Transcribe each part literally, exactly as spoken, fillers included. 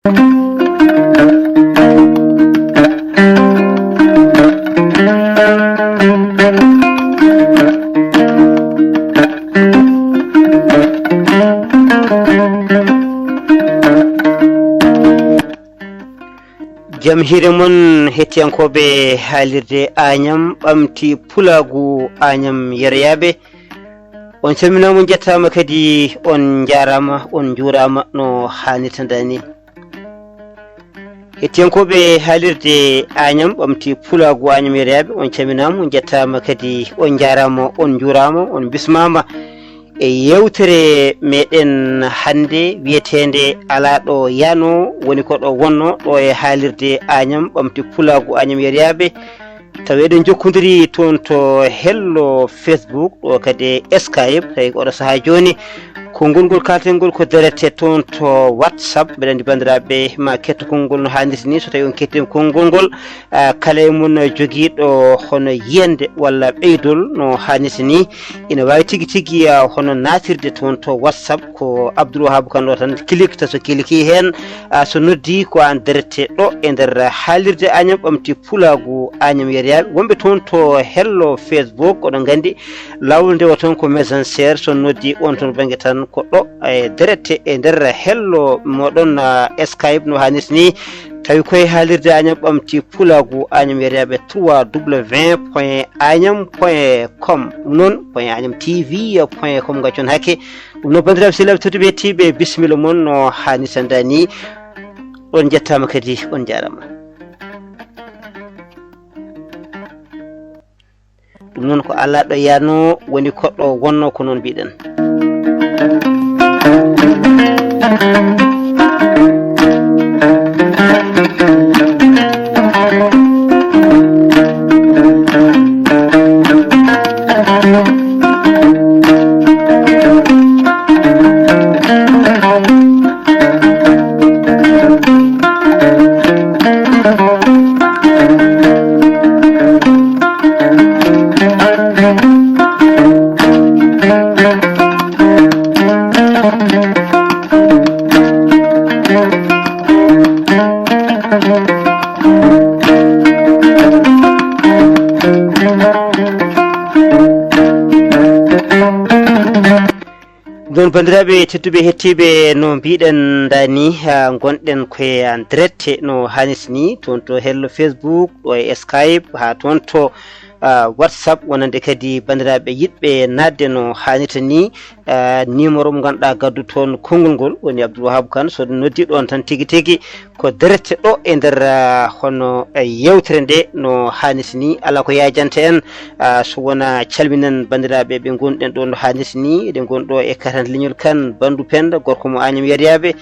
Jam hiire mon, hettiyankooɓe haalirde Añam Ɓamti Pulaagu, Añam Yeroyaaɓe. On calminaama, on njettaama kadi, on njaaraama, on njuuraama no haanirta ndaa ni. Hettiyankooɓe haalirde Añam Ɓamti Pulaagu, Añam Yeroyaaɓe, on calminaama, on njettaama kadi, on njaaraama, on njuuraama, on mbismaama e yeewtere meɗen hannde wiyeteende Alaa ɗo yaano, woni ko ɗo wonno ɗo e haalirde Añam Ɓamti Pulaagu, Añam Yeroyaaɓe. Tawi eɗen njokkondiri toon to hello Facebook, ɗo kadi e Skype, tawi ko oɗo sahaa jooni. Konngol ngol kaalten ngol ko direct toon to WhatsApp. Mbeɗa anndi banndiraaɓe ma ketto konngol ngol no haanirta ni. So tawi on kettiima konngol ngol, ah, kala e mon jogiiɗo hono yiyannde walla ɓeydol no haanirta ni, ina waawi tigi tigi, ah, hono naatirde toon to WhatsApp. Ko Abdoul Wahab Kane ɗo tan kilikta, so kiliki heen, ah, so noddi ko en direct ɗo e nder haalirde Añam Ɓamti Pulaagu, Añam Yeroyaaɓe. Wonɓe toon to hello Facebook, oɗon nganndi laawol ndewa toon ko Messenger, so noddi on toon bannge tan ko ɗo e direct e nder hello moɗon, ah, Skype no haanirta ni. Tawi koye haalirde Añam Ɓamti Pulaagu, Añam Yeroyaaɓe, trois W point añam point com. Ɗum noon, point añam T V point com, ngaccon hakke. Ɗum noon, banndiraaɓe sehilaaɓe tedduɓe hettiiɓe, bisimilla mon no haanirta ndaa ni. On njettaama kadi, on njaaraama. Ɗum noon ko alaa ɗo yaano, woni ko ɗo wonno, ko noon mbiɗen. Ɗum noon, banndiraaɓe tedduɓe hettiiɓe, no mbiɗen ndaa ni, ah, ngonɗen koye en direct no haanirta ni, toon to hello Facebook, ɗo e Skype, haa toon to, ah, WhatsApp, wonande kadi banndiraaɓe yiɗɓe naatde no haanirta ni. Ah, numéro mo ngannduɗaa gaddu toon konngol ngol woni Abdoul Wahab Kane. So noddi ɗoon tan tigi tigi, ko direct ɗo e nder, ah, hono, eh, yeewtere nde no haanirta ni, alaa ko yaajanta en, ah, so wonaa calminen banndiraaɓe ɓe ngonɗen ɗo no haanirta ni. Eɗen ngonɗo e Katante Leñol Kane, Banndu Pennda, gorko mo Añam Yeroyaaɓe.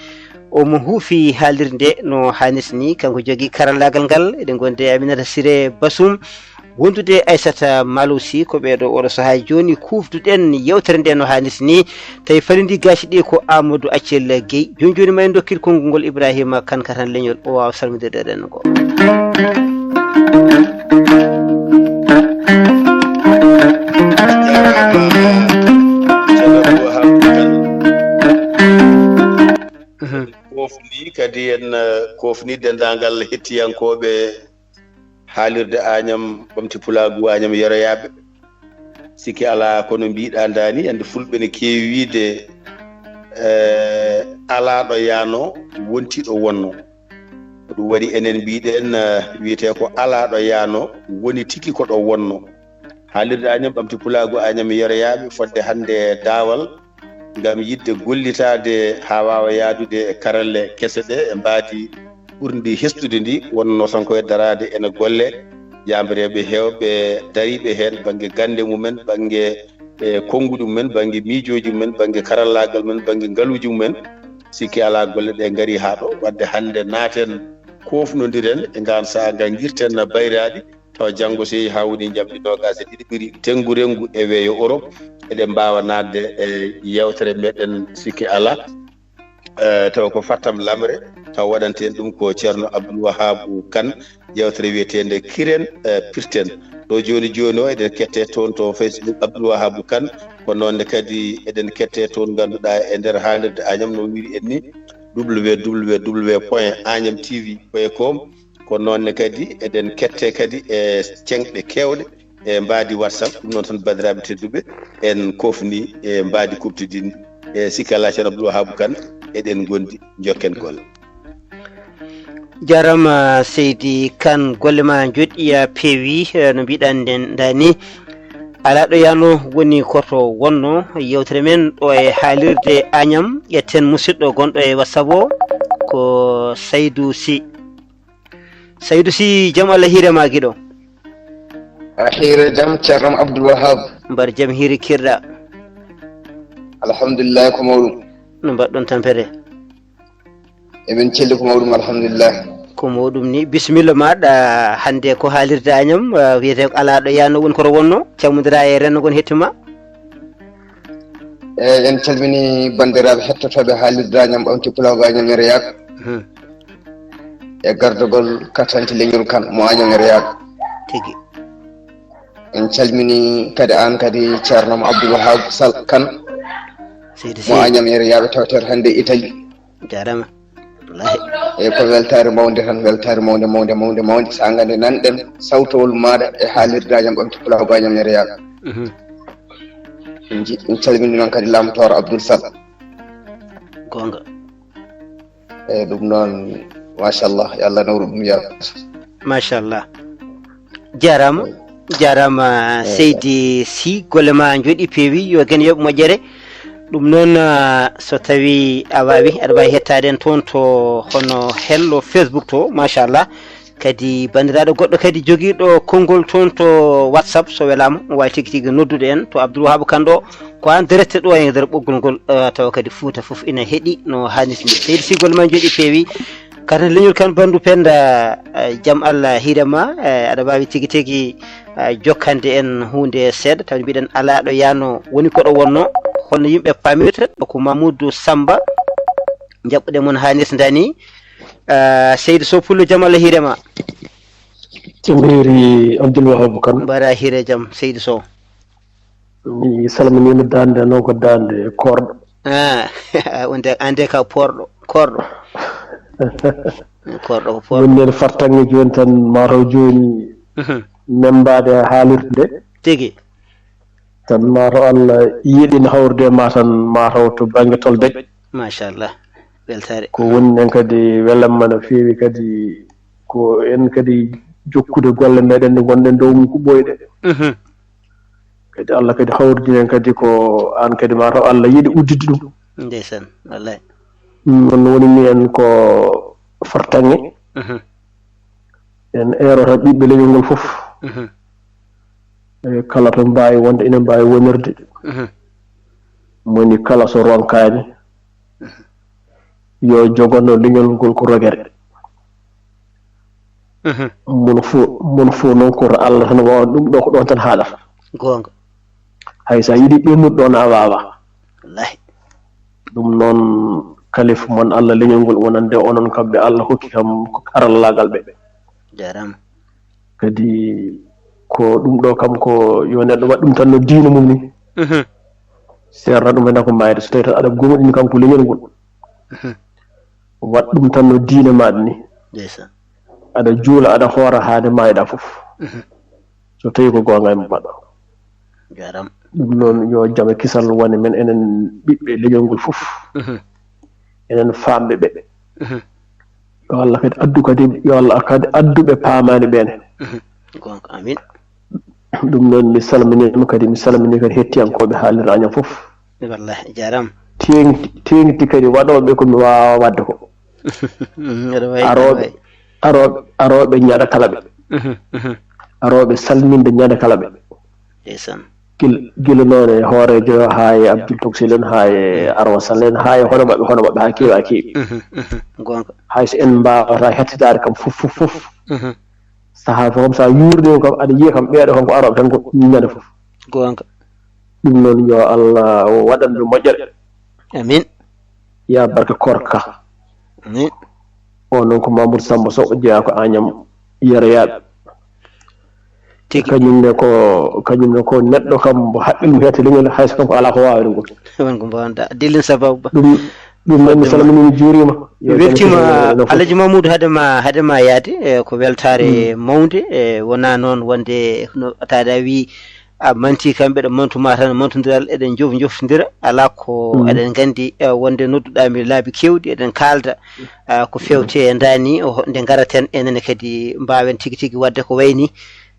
Omo huufi haalirde nde no haanirta ni, kanko jogii karallaagal ngal. Eɗen ngondi e Aminata Siré Basum, wondude e Aissata Malo Sy. Ko ɓeeɗo oɗo sahaa jooni kuufduɗen yeewtere nde no haanirta ni. Tawi falindi gaasi ɗi ko Amadou Accel Guèye. Jooni jooni ma en ndokkir konngol ngol Ibrahima Kane, Katante Leñol, o waawa salminde ɗeɗen ngo. Mhm. Koofni kadi en, eh, koofni denndaangal hettiyankooɓe haalirde Añam Ɓamti Pulaagu, Añam Yeroyaaɓe. Sikke alaa, kono mbiɗa ndaa ni, anndi fulɓe ne keewi wiide, eh, alaa ɗo yaano, wonti ɗo wonno. Ko ɗum waɗi enen mbiɗen, eh, wiyetee ko alaa ɗo yaano, woni tigi ko ɗo wonno. Haalirde Añam Ɓamti Pulaagu, Añam Yeroyaaɓe, fodde hannde daawal ngam yiɗde gollitaade haa waawa yahdude e karalle kese ɗe e mbaadi ɓurndi hestude ndi, wonnoo tan ko e daraade ene golle jaambireeɓe heewɓe dariiɓe heen, bannge gannde mumen, bannge, e, konnguɗi mumen, bannge miijooji mumen, bannge karallaagal mumen, bannge ngaluuji mumen. Sikke alaa, golle ɗe ngarii haa ɗo. Waɗde hannde naaten, koofnondiren e ngaan sahaa, ngaan ngirten bayraaɗi. Tawa janngo, so yehi haa woni njamndi noogaas e ɗiɗi ɓiri tenngu renngu e weeyo Europe, eɗen mbaawa naatde e yeewtere meɗen, sikke alaa. Eh, tawa ko Fattam Lamre, tawa waɗanten ɗum ko Ceerno Abdoul Wahabu Kane, yeewtere wiyeteende Kiren, eh, Pirten. Ɗo jooni jooni o, eɗen kette toon to Facebook Abdoul Wahabu Kane, ko noon ne kadi eɗen kette toon ngannduɗaa e nder haalirde Añam, no wiiri en ni, W W W point agnam T V point com. Ko noon ne kadi eɗen kette kadi e ceŋɗe keewɗe e mbaadi WhatsApp. Ɗum noon tan, banndiraaɓe tedduɓe, en kofni e mbaadi kuɓtidinndi. E sikki alaa, Ceerno Abdoul Wahab Kane, eɗen ngondi, njokken golle. Jarama Seydi Kane, golle ma njoɗɗi, peewi, eh, no mbiɗan nden dani. Alaa ɗo yano woni ko to wonno yewtere men ɗo e haalirde Agnam. Ƴetten musidɗo gonɗo e WhatsApp o, ko Saydou Sy. Saydou Sy, jam Allah hiire ma giɗo. A hiire jam, Ceerno Abdoul Wahab. Mbar jam hiiri kirɗa. Alhamdulillah, ko mawɗum. No mbaɗɗon tampere? Emin celli, ko mawɗum, alhamdulillah. Ko mawɗum ni, bisimilla maɗa. Hannde ko haalirde Agnam, ah, wiyete ko alaa ɗo yano woni ko to wonno, cammodira e renndo ngon hetti ma. Eyi, en calmini banndiraaɓe hettotooɓe haalirde Agnam ɓamti pulaagu Agnam e Riyad. Hmm. E gardagol katante leñol kan mo Agnam e Riyad. Tigi. En calmini kadi aan kadi Ceerno mo Abdoul Wahab Sall Kane Seydi mo Sy, Agnam e Riyad, tawtee hannde Italie. jarama. Wallahi. Eyi, ko weltaare mawnde tan, weltaare mawnde, mawnde, mawnde, mawnde. So a ngannde nanɗen sawtowol maɗa e haalirde Agnam ɓamti pulaagu Agnam e Riyad. Mhm. En ji-, en calmini noon kadi Lamtoor Abdoul Sall. Gonga. Eyi, ɗum noon, machallah, yo Allah nawru ɗum yeeso. Machallah. Jarama. Jarama. Seydi Sy, golle ma njoɗɗi, peewi, yo gen yoɓ moƴƴere. Ɗum noon, ah, so tawi a wawi, aɗa wawi hettade en toon to hono hello Facebook to, machallah. Kadi banndiraaɗo goɗɗo kadi jogiiɗo konngol toon to WhatsApp, so welaama, o waawi tigi tigi noddude en to Abdoul Wahab Kane ɗo. Ko en direct ɗo e nder ɓoggol ngol, eh, tawa kadi Fuuta fof ina heɗi no haanirta ni. Seydi Sy, golle ma njoɗɗi, peewi. Kadi leñol kan, Bandu Penda, eh, jam Allah hiire ma, eh, aɗa waawi tigi tigi, eh, jokkande en huunde seeɗa, tawa mbiɗen alaa ɗo yano woni ko ɗo wonno. Holno yimɓe paamirta ko Mamoudou Samba, jaɓɓuɗe mon haanirta ni. Ah, Seydi Sow Pullo, jam Allah hiire ma. Jam hiiri Abdoul Wahab Kane. Mbaɗa hiire jam, Seydi Sow. Mi salminiima daande noon ko daande koorɗo. Ah, on de, an de ka poorɗo, koorɗo. Koorɗo ko poorɗo. Woni nder fartaŋŋe jooni tan, mataw jooni Mhm. membaade haalirde nde. Tigi. Tan mataw Allah yiɗi hawrude ma tan, mataw to bannge tolde. Machallah. Weltaare. Ko woni nen kadi welamma no feewi kadi, ko en kadi jokkude golle meɗen ɗe ngonɗen dow mum ko ɓooyɗe. Mhm. Kadi Allah kadi hawridi en kadi ko an kadi mataw Allah yiɗi udditde ɗum. Ndeysaan, wallahi. Ɗum noon woni minen ko fartaŋŋe. Mhm. En eeroto ɓiɓɓe leñol ngol fof. Mhm. E kala to mbaawi wonde ina mbaawi wonirde. Mhm. Moni kala so ronkaani, yo jogono leñol ngol ko rogere. Mhm. Mono fof, mono fof noon ko to Allah tan waawa ɗum, ɗo ko ɗoon tan haaɗata. Goonga. Hay so a yiɗi ɓennude ɗoon a waawaa. Wallahi. Ɗum noon, kalifu mon Allah leñol ngol wonande onon kamɓe Allah hokki kam ko karallaagal ɓe. Jarama. Kadi ko ɗum ɗo kam ko yo neɗɗo waɗ ɗum tan no diine mum ni. Mhm. Seerna ɗum hena ko maayde so tawi tan aɗa gomɗini kam ko leñol ngol. Mhm. Waɗ ɗum tan no diine maɗa ni. Ndeysaan. Aɗa juula, aɗa hoora haade maayɗa fof. Mhm. So tawi ko goonga e mbaɗɗo. Jarama. Ɗum noon yo jam e kisal wone men enen ɓiɓɓe leñol ngol fof. Mhm. Enen faamɓe ɓe. Mhm. Yo Allah kadi addu kadi, yo Allah kadi addu ɓe paamaani ɓeen. Mhm. Goonga, amin. Ɗum noon mi salminiima kadi, mi salmini kadi hettiyankooɓe haalirde Añam fof. Wallahi, jarama. Teeŋti, teeŋti kadi waɗooɓe ko mi waawaa waɗde ko. Mhm, aɗa wayi, aɗa Arooɓe, wayi. arooɓe, arooɓe ñaɗa kala ɓe. Mhm, mhm. Arooɓe salminde ñaɗa kala ɓe. Ndeysaan. Gila, gila noon e hooreejo haa e Abdoul Toksel en, haa e Arwa Sall en, haa e hono maɓɓe, hono maɓɓe, haa keewi, haa keewi. Mhm, mhm. Goonga. Hay so en mbaawataa hettitaade kam fof, fof, fof. Mhm. Sahaa fof kam, so a yuurnii kam, aɗa yiya kam, ɓeeɗo kam ko arooɓe tan ko ñande fof. Goonga. Ɗum noon, yo Allah waɗan ɓe moƴƴere. Amin. Ya barke koorka. Amin. O noon ko Mamoudou Samba Sow, jeyaa ko Añam Yeroyaaɓe. Tigi. Kañum ne ko, kañum ne ko neɗɗo kam mbo haqqil mum heeto leñol, hay so kanko alaa ko waawani ngol. Won ko mbawda. Dillin sababu ba. Ɗum, Ɗum noon, mi salmini, mi juurima. Mi weltima, Alhaji Mamoudou, haade ma, haade ma yaade, e ko weltare mawnde, e wona noon wonde no taada wi a manti kamɓe ɗo mantuma tan, mantodiral eɗen jof-, joftodira, ala ko eɗen gandi, e wonde nodduɗa mi laabi kewɗi, eɗen kalda, a, ko fewte e ndani, o, nde garaten enen kadi mbawen tigi tigi wadde ko wayni.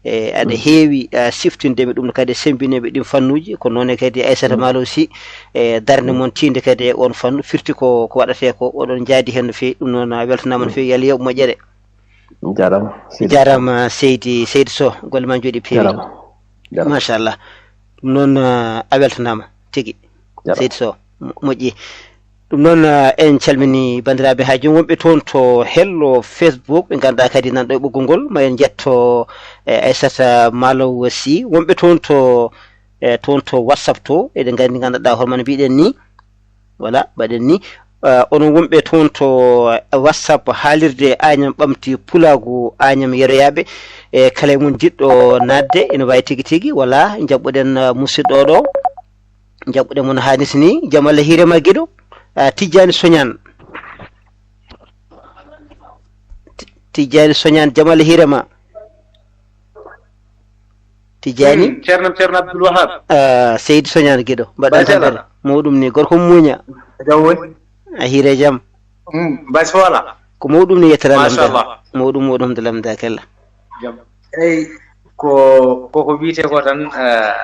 E, aɗa heewi, a, siftinde mi ɗum kadi e sembinɓe ɗin fannuuji, ko noon kadi Aissata Malo Sy, e, darnde mon tiinde kadi e on fannu, firti ko, ko waɗatee ko, oɗon njaadi heen no feewi, ɗum noon a weltanaama no feewi, yo Allah yoɓ moƴƴere. Jarama, Seydi. Jarama, Seydi, Seydi Sow, golle ma njooɗi peewi. Jarama. Jarama. Machallah. Ɗum noon, a, a weltanaama tigi. Jarama. Seydi Sow, mo-, moƴƴi. Ɗum noon, ah, en calmini banndiraaɓe haa jooni wonɓe toon to hello Facebook, ɓe ngannduɗaa kadi nan ɗo e ɓoggol ngol, ma en njetto, eh, Aissata Malow Sy. Wonɓe toon to, eh, toon to WhatsApp to, eɗen nganndi, ngannduɗaa hono mbiɗen ni. Voilà, mbaɗen ni. Ah, onon wonɓe toon to, eh, WhatsApp, haalirde Agnam ɓamti pulaagu Agnam yeroyaaɓe. E kala e mon jiɗɗo naatde, ene waawi tigi tigi, voilà, njaɓɓuɗen, ah, musidɗo o ɗo. Jaɓɓuɗe mon haa nisi ni, jam Allah hiire ma giɗo. Ah, Tijjani Soñan. Ti-, Tijjani Soñan, jam Allah hiire ma. Tijjani? Hmm, Ceerno, Ceerno Abdoul Wahab. Ah, Seydi Soñan giɗo. Mbaɗɗon tampere. Mawɗum ni, gorko muuña. Jam woni? A hiire jam. Hmm, Baye Sow wala? Ko mawɗum ni yettere Allah. Machallah. Mawɗum, mawɗum, alhamdulillah, kella. Jam. Eyi, ko, ko, ko wiyetee ko tan, eh,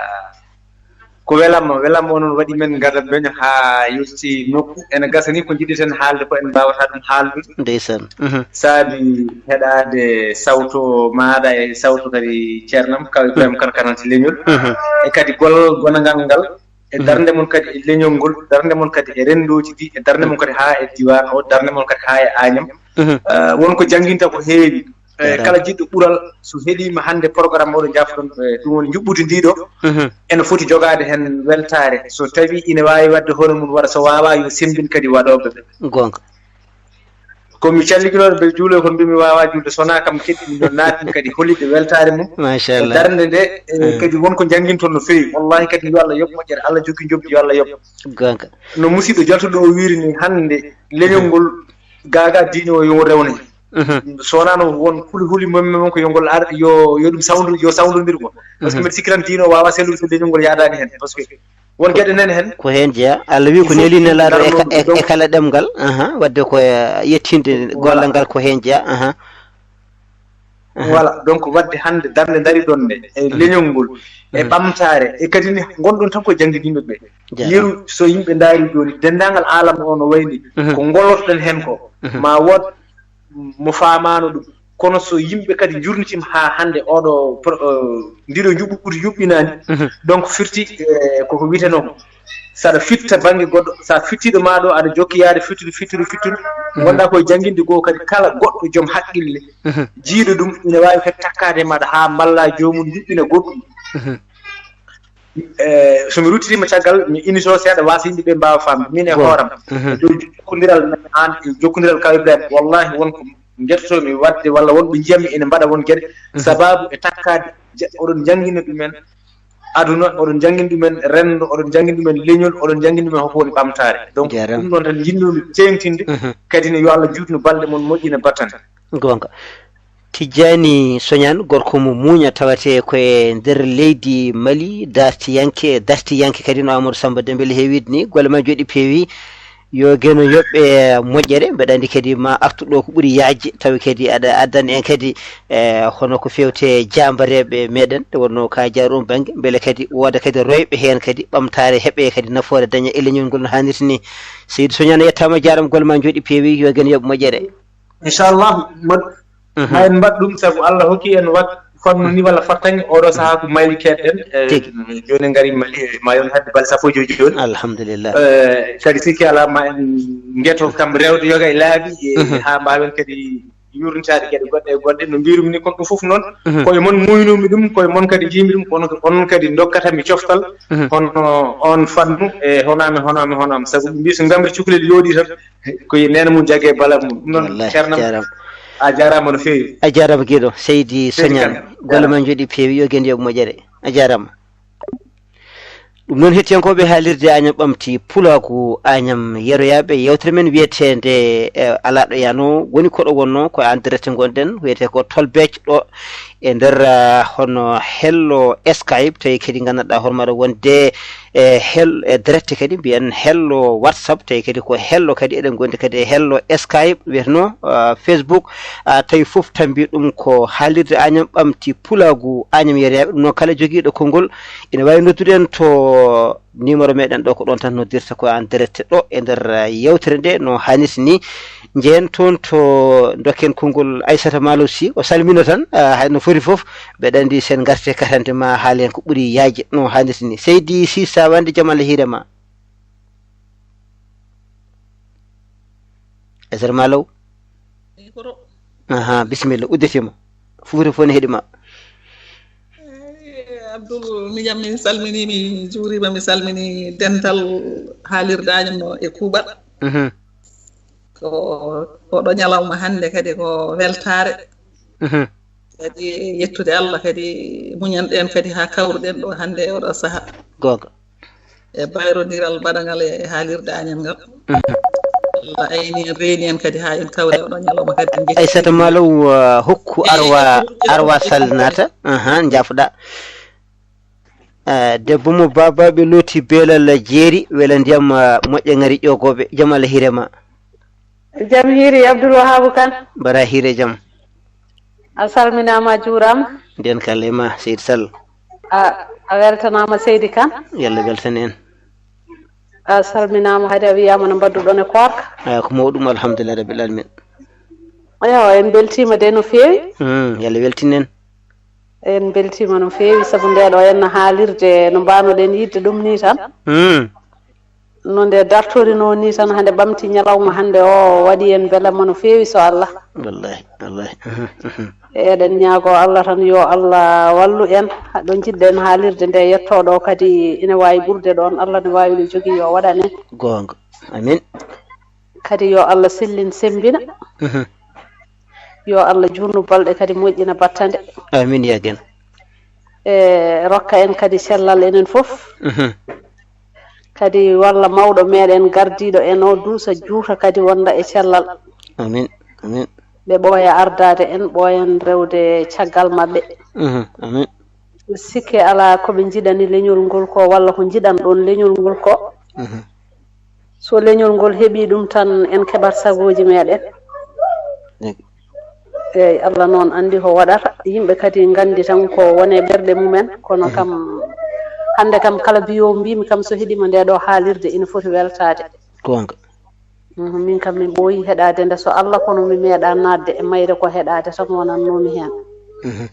ko welamma, welamma o noon waɗi men ngara beño haa yotti nokku. Ene gasa ni ko njiɗɗen haalde ko en mbaawata ɗum haaldude. Ndeysaan. Mhm. Saabi heɗaade sawto maaɗa e sawto kadi ceernam, kaw Ibrahima Kane Kanante leñol. Mhm. E kadi gollal gonangal ngal, e darnde mon kadi e leñol ngol, darnde mon kadi e renndooji ɗi, e darnde mon kadi haa e diiwaan o, darnde mon kadi haa e Agnam. Mhm. Eh, won ko jannginta ko heewi. Eh, kala jiɗɗo ɓural, so heɗiima hannde programme oɗo jaafoɗon, eh, ɗum woni njuɓɓudi ndi ɗo, mhm, ene foti jogaade heen weltaare. So tawii ine waawi waɗde hono mum waɗa, so waawaa yo semmbin kadi waɗooɓe ɓe. Goonga. Ko mi calliginooɗo mbeɗa juulo, kono mbiimi mi waawaa juulde, so wonaa kam keɗɗi, miɗo naatni kadi hollitde weltaare mum. Machallah. E darnde nde, eh, mm, kadi won ko njannginton no feewi. Wallahi kadi yo Allah yoɓ moƴƴere, Allah jokki njoɓdi, yo Allah yoɓ. Goonga. No musidɗo jaltuɗo o wiiri ni, hannde leñol ngol gaagaa diine o yo rewne. Mhm. So wonaa noon won huli huli mum mum ko yo ngol ar, yo, yo ɗum sawndu, yo sawndondir ko. Par ce que, mhm, mbeɗa sikki tan diine o waawaa sellude so leñol ngol yaadaani heen. Par ce que won geɗe nani heen. Ko heen jeyaa. Allah wi ko neli nelaaɗo e ka-, e, e kala ɗemngal. Aha, wadde ko, eh, yettinde gollal ngal ko heen jeyaa. Aha. Aha. Voilà, donc wadde hannde darnde ndariɗon nde, e, mhm, leñol ngol, e, mhm, ɓamtaare, e kadi ne ngonɗon tan ko janngindiiɓe ɓe. Jaaraama. Yeru, so yimɓe ndaari jooni, denndaangal aalam o no wayni, mhm, ko ngollotoɗen heen ko, mhm, ma wood mo faamaano ɗum. Kono so yimɓe kadi njurnitiima haa hannde oɗo pro-, eh, ndiɗo njuɓɓudi yuɓɓinaani, mhm, donc firti, eh, koko wiyetenoo ko, so aɗa fitta bannge goɗɗo, so a fittiiɗo maa ɗo, aɗa jokki yaade fittude, fittude, fittude, mhm, ngonɗaa koye jannginde goo kadi kala goɗɗo joom haqqille, mhm, jiiɗo ɗum, ina waawi kadi takkaade e maaɗa haa mballaa joomum yuɓɓina goɗɗum. Mhm. Eh, so mi ruttitiima caggal, mi initoo seeɗa, waasa yimɓe ɓe mbaawa faamde. Min e hooram, mhm, e dow jokkondiral men aan, e jokkondiral Kaw Ibrahima, wallahi won ko njettoto-mi waɗde, walla won ɓe njiyatmi ene mbaɗa won geɗe, mhm, sabaabu e takkaade, ja-, oɗon njanngina ɗumen aduna, oɗon njanngina ɗumen renndo, oɗon njanngina ɗumen leñol, oɗon njanngina ɗumen hoko woni ɓamtaare. Donc, jaaraama, ɗum ɗoon tan njiɗnoomi teeŋtinde, mhm, kadi ne yo Allah juutnu balɗe mon, moƴƴina battane. Goonga. Tijjani Soñan, gorko mo muuña, tawatee ko e nder leydi Mali, dartiyanke, dartiyanke kadi no Amadou Samba Dembel heewiri ni, golle ma njooɗi peewi, yo Geno yoɓ e moƴƴere, mbeɗa anndi kadi ma artu ɗo ko ɓuri yaajde, tawi kadi aɗa addani en kadi, e, hono ko fewte jaambareeɓe meɗen, nde wonno ka jaar on bannge, mbele kadi wooda kadi royɓe heen kadi, ɓamtaare heɓe kadi nafoore daña e leñol ngol no haanirta ni. Seydi Soñan yettaama, jaaraama, golle ma njooɗi peewi, yo Geno yoɓ moƴƴere. Inchallah, mbaɗ-, mhm, ma en mbaɗ ɗum, sabu Allah hokki en wak-, fannu ni walla fartaŋŋe, oɗo sahaa ko Mali keɗɗen. Eh, tigi. Jooni en ngarii Mali, eh, ma yon hadde balɗe sappo e joy jooni. Alhamdulillah. Eh, kadi sikki alaa ma en ngeto kam rewde yoga e laabi, eh, mhm, haa mbaawen kadi yurnitaade geɗe goɗɗe e goɗɗe. No mbiirumi ni, kon ɗum fof noon, mhm, koye mon muynumi ɗum, koye mon kadi njiimi ɗum, kono ko onon kadi ndokkata mi coftal, mhm, hono on fannu, e hono am, e hono am, e hono am. Sabu ɓe mbii so ngamri cukalel yooɗi tan, ko e neene mum jagge bala mum. Ɗum noon, wallahi, ceernam, jaaraama, a jaaraama no feewi. A jaaraama giɗo, Seydi Soñan. Seydi Kane. Golle ma njooɗi peewi, yo Geno yoɓ moƴƴere. A jaaraama. Ɗum noon, hettiyankooɓe haalirde Añam Ɓamti Pulaagu, Añam yeroyaaɓe, yeewtere men wiyeteende, eh, Alaa ɗo yahnoo, woni ko ɗo wonnoo, ko en direct ngonɗen, wiyetee ko Tolbeec ɗo e nder, ah, hono hello Skype, tawi kadi nganndanɗaa hoore maaɗa wonde e hel-, e direct kadi mbiyen hello WhatsApp, tawi kadi ko hello kadi eɗen ngondi kadi e hello Skype, wiyeteno, ah, Facebook, ah, tawi fof tambi ɗum ko haalirde Añam Ɓamti Pulaagu, Añam yeroyaaɓe. Ɗum noon kala jogiiɗo konngol ina waawi noddude en to numéro meɗen ɗo, ko ɗon tan noddirta ko en direct ɗo e nder, ah, yewtere nde no hannirta ni. Njehen toon to dokken konngol Aissata Malo Sy, o salmina tan, ah, hay no foti fof, mbeɗa anndi sen ngarte katante ma haalen ko ɓuri yaajde no hannirta ni. Seydi Sy, sa wande jam Allah hiire ma. Aissata Malo? Mikro. Aha, bisimilla, udditiima. Fuuta fof ne heɗi ma. Eey, Abdoul, miñam, mi salminii, mi juuriima, mi salminii dental haalirde Añam no e kuuɓal. Mhm. Ko, ko ɗo ñalawma hannde kadi ko weltaare. Mhm. Kadi yettude Allah kadi muñanɗen kadi haa kawruɗen ɗo hannde e oɗo sahaa. Goonga. E bayrondiral baɗangal e haalirde Añam ngal. Mhm. Allah ayni en, reeni en kadi haa en kawri oɗo ñalawma kadi en jetti. Aissata Malo, uh, hokku Arwa, Arwa Sall naata. Aha, njaafoɗaa. Uh, debbo mo baabaaɓe looti beelal jeeri, wela ndiyam, uh, moƴƴa ngari ƴoogooɓe. Jam Allah hiire ma. Jam hiiri Abdoul Wahabu Kane. Mbaɗa hiire jam. A salminaama, a juuraama. Nden kala e ma, Seydi Sall. A, a weltanaama, Seydi Kane. Yo Allah weltan en. A salminaama, hade a wiyaama no mbaɗduɗon e koorka. A, ko mawɗum, alhamdulillah rabbil alamin. Eyo, en mbeltiima de no feewi. Hmm, yo Allah weltin en. En mbeltiima no feewi, sabu nde ɗo henna haalirde no mbaanoɗen yiɗde ɗum ni tan. Hmm. No nde dartori noon ni tan, hande ɓamti ñalawma hande o, waɗi en mbelamma no feewi, so Allah. Wallahi, wallahi. Mhm, mhm. Eɗen ñaago Allah tan, yo Allah wallu en. Ɗo njiɗɗen haalirde nde yetto ɗo kadi ina waawi ɓurde ɗoon. Allah ne waawi, no jogii, yo waɗan en. Goonga. Amin. Kadi yo Allah sellin, semmbina. Mhm. Yo Allah juutnu balɗe kadi moƴƴina battande. Amin, ya Geno. E rokka en kadi cellal enen fof. Mhm. Kadi walla mawɗo meɗen gardiiɗo en o duusa, juuta kadi wonda e cellal. Amin, amin. Ɓe ɓooya ardaade en, ɓooyen rewde caggal maɓɓe. Mhm, amin. Sikke alaa ko ɓe njiɗani leñol ngol ko, walla ko njiɗan ɗon leñol ngol ko. Mhm. So leñol ngol heɓii ɗum tan, en keɓat sagooji meɗen. Tigi. Eey, Allah noon anndi ko waɗata. Yimɓe kadi nganndi tan ko woni e ɓerɗe mumen, kono Mhm. kam, hannde kam, kala biyoowo mbiimi kam, so heɗiima nde ɗo haalirde, ina foti weltaade. Goonga. Mhm, min kam, min ɓooyi heɗaade nde, so Allah, kono mi meeɗaa naatde e mayre, ko heɗaade tan wonannoomi heen. Mhm.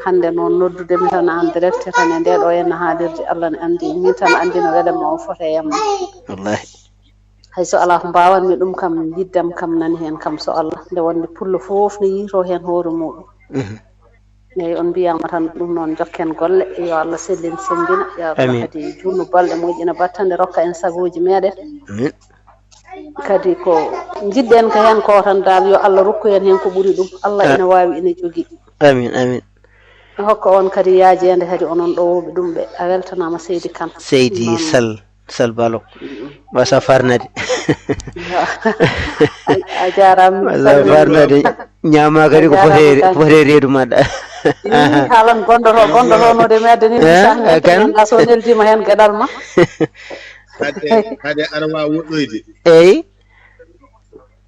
Hannde noon, noddude mi tan en direct tan e nde ɗo henna haalirde, Allah ne anndi, min tan anndi no welamma o foti e yam. Wallahi. Hay so alaa ko mbaawanmi ɗum kam, yiddam kam nani heen kam, so Allah, nde wonde pullo fof ne yiitoo heen hoore muɗum. Mhm. Eey, on mbiyaama tan ɗum noon, njokken golle, yo Allah sellin semmbina, yo Allah Amin. Kadi juutnu balɗe, moƴƴina battande, rokka en sagooji meɗen. Amin. Kadi ko njiɗɗen ko heen ko tan, dal yo Allah rokku en heen ko ɓuri ɗum. Allah A- ina waawi, ina jogii. Amin, amin. Hokka on kadi yaajeende kadi onon ɗowooɓe ɗum ɓe. A weltanaama, Seydi Kane. Seydi Noon. Sall, Sall Balo. Mm-mm. Wasa farnade. Yo. A, a jaaraama. Wasa farnade. Ñaama kadi ko A jaaraama fotere, kadi. Fotere reedu maɗa. Ii, haalan gonɗo to, gonɗo to no de mi adda ni. Eh, sah, eh, kan? Nganndi so neldiima heen geɗal ma. Hade, hade aɗa waawi woɗɗoyde. Eey.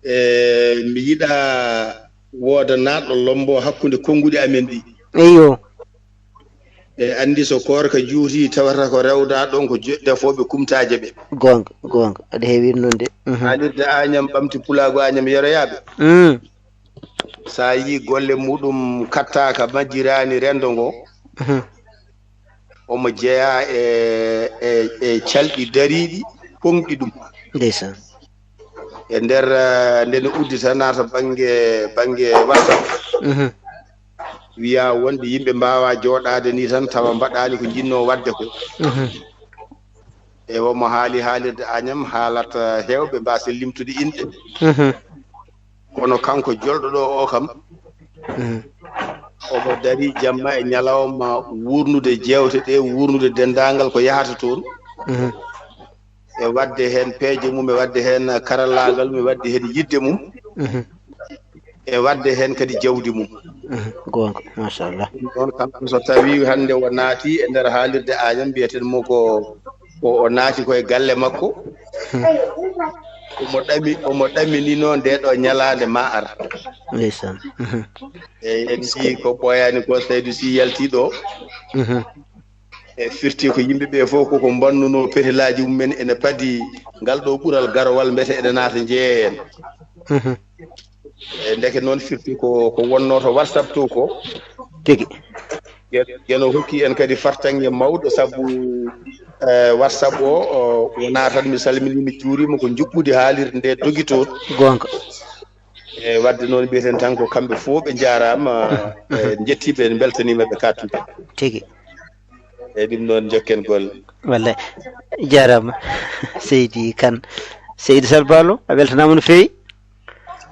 E, mi yiɗa wooda naatɗo lombo hakkunde konnguɗi amen ɗi. Eyyo. E, anndi so koorka juuti, tawata ko rewda ɗon ko jo-, defooɓe kumtaaje ɓe. Goonga, goonga. Aɗa heewi noon de. Mhm. Haalirde Añam Ɓamti Pulaagu Añam Yeroyaaɓe. Mm. So a yii golle muɗum kattaaka, majjiraani renndo ngo. Mhm. Omo jeyaa e, e, e calɗi dariiɗi, koŋɗi ɗum. Ndeysaan. E nder, eh, nde ne uddita naata bannge, bannge WhatsApp. Mhm. Wiya wonde yimɓe mbaawaa jooɗaade ni tan tawa mbaɗaani ko njinnoo waɗde ko. Mhm. E omo haali haalirde Añam, haalata heewɓe mbaasa limtude inɗe. Mhm. Kono kanko jolɗo ɗo o kam, Mhm. Omo darii jamma e ñalawma wuurnude jeewte ɗe, wuurnude denndaangal ko yahata toon. Mhm. E waɗde heen peeje mum, e waɗde heen karallaagal mum, e waɗde heen yiɗde mum. Mhm. E waɗde heen kadi jawdi mum. Mhm. Goonga, machallah. Ɗum ɗoon kam, so tawii hannde o naati e nder haalirde Añam, mbiyeten mo ko, ko o naati ko e galle makko. Mhm. Omo ɗami, omo ɗaminino ndee ɗoo ñalaande ma ar. Ndeysaan. Mhm. Eeyi, en njii ko ɓooyaani ko, Seydou Sy yaltii ɗoo. Mhm. E firti ko yimɓe ɓe fof koko mbannunoo petelaaji mumen, ene padi ngal ɗo ɓural garowal, mbete ene naata njeeya en. Mhm. E ndeke noon firti ko, ko wonnoo to WhatsApp to ko. Tigi. Yen, yen o hokki en kadi fartaŋŋe mawɗo, sabu, eh, WhatsApp o, o, wonaa tan mi salminii, mi juuriima, ko njuɓɓudi haalirde nde dogi toon. Goonga. E waɗde noon, mbiyeten tan ko kamɓe fof ɓe njaaraama, e njettii ɓe, en mbeltaniima ɓe kaɗtude. Tigi. E ɗum noon, njokken golle. Wallay. Jaaraama, Seydi Kane. Seydi Sall Baalo, a weltanaama no feewi?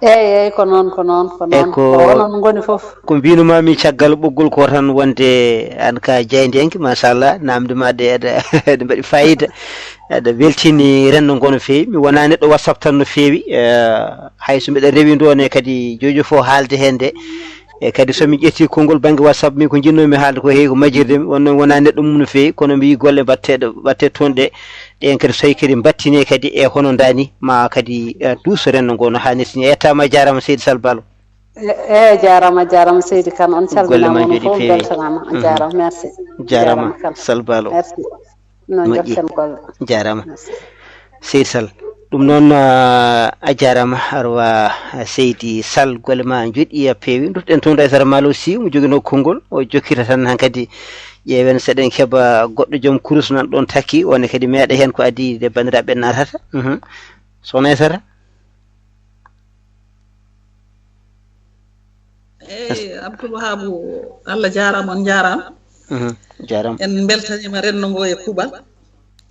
Eeyi, eeyi, ko noon, ko noon, ko noon. Ko onon ngoni fof. Ko mbinuma mi caggal ɓoggol ko tan wonde aan ka jaayndiyanke, machallah, naamnde ma ɗe, ɗe, ɗe mbaɗi fayida. Aɗa weltini renndo ngo no feewi. Mi wonaa neɗɗo WhatsApp tan no feewi. Eh, hay so mbiɗa rewi ɗo ne kadi jojo fof haalde heen de. E kadi so mi ƴetti konngol bannge WhatsApp, min ko njinnoomi haalde ko heewi ko majjirde mi. Wonno mi wonaa neɗɗo mum no feewi, kono mi yii golle mbaɗteeɗo, mbaɗteeɗo toon ɗe. Ɗeen kadi so tawi kadi mbattine kadi e hono ndaa ni, ma kadi, eh, duuso renndo ngo no haanirta ni. A yettaama, a jaaraama Seydi Sall Baalo. E, e, jaaraama, jaaraama Seydi Kane, on calminaama, on fof beltanaama. Mhm. Jaaraama, merci. Jaaraama, jaaraama Kane. Sall Baalo. Merci. No moƴƴi. Njokken golle. Jaaraama. Merci. Seydi Sall. Ɗum noon, ah, a jaaraama, Arwa, ah, Seydi Sall, golle ma njoɗɗi, a peewi. Ndutɗen toon Aysata Malo Sy, mo joginoo konngol, o jokkita tan hankadi. Ƴeewen seɗen keɓa goɗɗo joom kurus nan ɗoon takki, one kadi meeɗa heen ko adii de banndiraaɓe naatata. Mhm. Sokhna Aysata? Eeyi, Abdoul Wahabu, Allah jaaraama, on njaaraama. Mhm, jaaraama. En mbeltaniima renndo ngo e kuuɓal.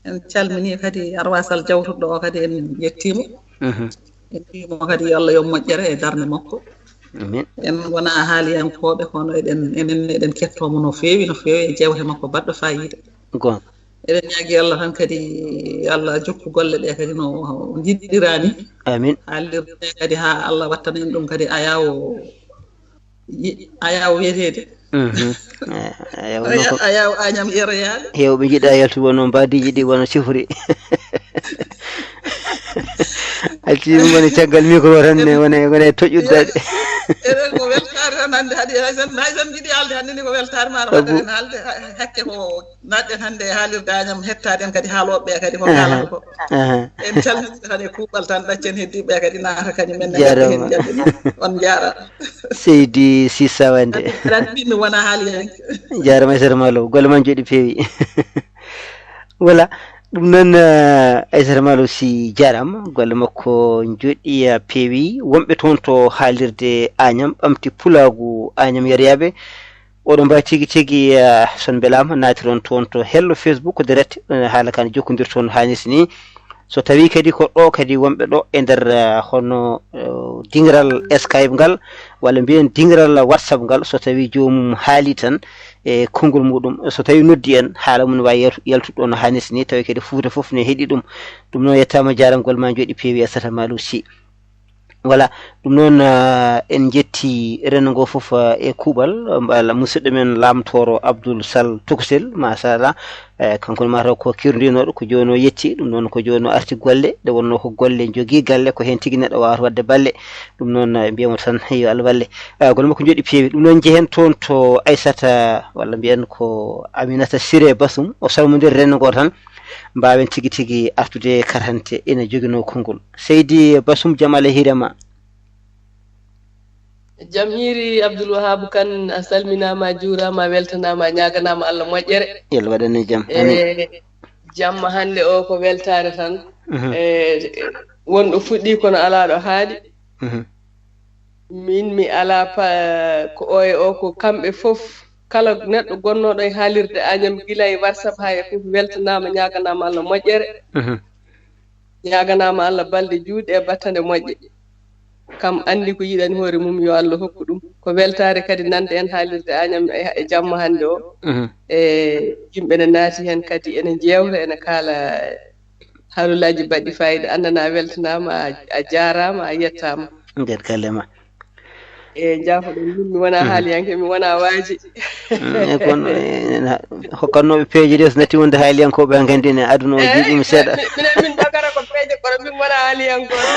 En calminii kadi Arwa Sall jawtuɗo o kadi, en njettii mo. Mhm. En mbiyii mo kadi yo Allah yoɓ moƴƴere e darnde makko. Amin. En ngonaa haaliyankooɓe, kono eɗen, enen eɗen kettoo mo no feewi, no feewi e jeewte makko baɗɗo faayiida. Goonga. Eɗen ñaagii Allah tan kadi, yo Allah jokku golle ɗe kadi no njiɗɗiraa ni. Amin. Haalirde kadi haa Allah wattana en ɗum kadi ayaawo, yi-, ayaawo wiyeteede. Mhm. Eh, ayaawo noon ko ayaawo Añam yeroyaaɓe. Heewɓe njiɗaa yaltude wonno mbaadiiji ɗi wonno sifori. Acci ɗum woni caggal micro tan ne woni, woni toƴƴuddaade. Eɗen ko weltaare tan hannde, hade hay so, hay so njiɗi haalde hannde ni ko weltaare ma. Sabu waɗaɗen haalde ha-, hakke ko naatɗen hannde e haalirde Añam, hettaaɗen kadi haalooɓe ɓe kadi ko kaalata ko. Aha. En calminii tan e kuuɓal tan, ɗaccen heddiiɓe kadi naata kadi men ne. Jaaraama. Ngadda heen jaɓɓe. On njaaraama. Seydi Sisa Wande. Aɗa anndi mi wonaa haaliyanke. Jaaraama Aysata Malo, golle ma njoɗɗi peewi. Voilà. Ɗum noon, eh, Aysata Malo Sy jaaraama, golle makko njoɗɗi, eh, peewi. Wonɓe toon to haalirde Añam, ɓamti pulaagu Añam yeroyaaɓe. Oɗon mbaawi tigi tigi, eh, so on mbelaama, naatiron toon to hello Facebook direct, eh, haala ka no jokkondirton haanirta ni. So tawii kadi ko ɗo kadi wonɓe ɗo e nder, eh, hono, eh, dingiral Skype ngal, walla mbiyen dingiral WhatsApp ngal, so tawii joomum haalii tan e konngol muɗum, so tawii noddi en, haala mum waawi yaltu-, yaltude ɗo no haanirta ni, tawi kadi Fuuta fof ne heɗii ɗum. Ɗum noon, yettaama, jaaraama, golle ma njoɗɗi peewi, Aysata Malo Sy. Voilà, ɗum noon, ah, en njetti renndo ngo fof, ah, e kuuɓal, ah, mbala musidɗo men Lam Tooro Abdoul Sall Tokosel, machallah, eh, kanko ne mataw ko kirndinooɗo, ko jooni o yetti, ɗum noon ko jooni o arti golle, nde wonnoo ko golle jogii galle, ko heen tigi neɗɗo waawata waɗde balle. Ɗum noon, eh, mbiyamo tan yo Allah walle. Ah, golle makko njoɗɗi peewi. Ɗum noon njehen toon to Aysata, walla mbiyen ko Aminata Siré Basum, o salmondira renndo ngo tan, mbaawen tigi tigi artude karante ina joginoo konngol. Seydi Basum, jam Allah hiire ma. Jam hiiri Abdoul Wahab Kane, a salminaama, a juuraama, a weltanaama, a ñaaganaama Allah moƴƴere. Yo Allah waɗan en jam. Amin. E jamma hannde o ko weltaare tan. Mhm. E wonɗo fuɗɗii kono alaa ɗo haaɗi. Mhm. Min mi alaa pa-, ko o e o ko kamɓe fof, kala neɗɗo gonnooɗo e haalirde Añam gila e WhatsApp haa e fof weltanaama, ñaaganaama Allah moƴƴere. Mhm. Ñaaganaama Allah balɗe juutɗe e battane moƴƴe. Kam anndi ko yiɗani hoore mum, yo Allah hokku ɗum. Ko weltaare kadi nande en haalirde Añam e, e jamma hannde o. Mhm. E yimɓe ne naati heen kadi, ene njeewta, ene kaala haalolaaji baɗɗi faayiida. Annana a weltanaama, a, a jaaraama, a yettaama. Nder galle ma. E jaafoɗon min, mi wonaa haaliyanke, mi wonaa waaji. Mm, e kono, e, na-, hokkannooɓe peeje ɗe, so natti wonde haaliyankooɓe, haa nganndi ne aduna o jiiɗi mi seeɗa. Minen min dogata ko peeje, kono min wonaa haaliyankooɓe.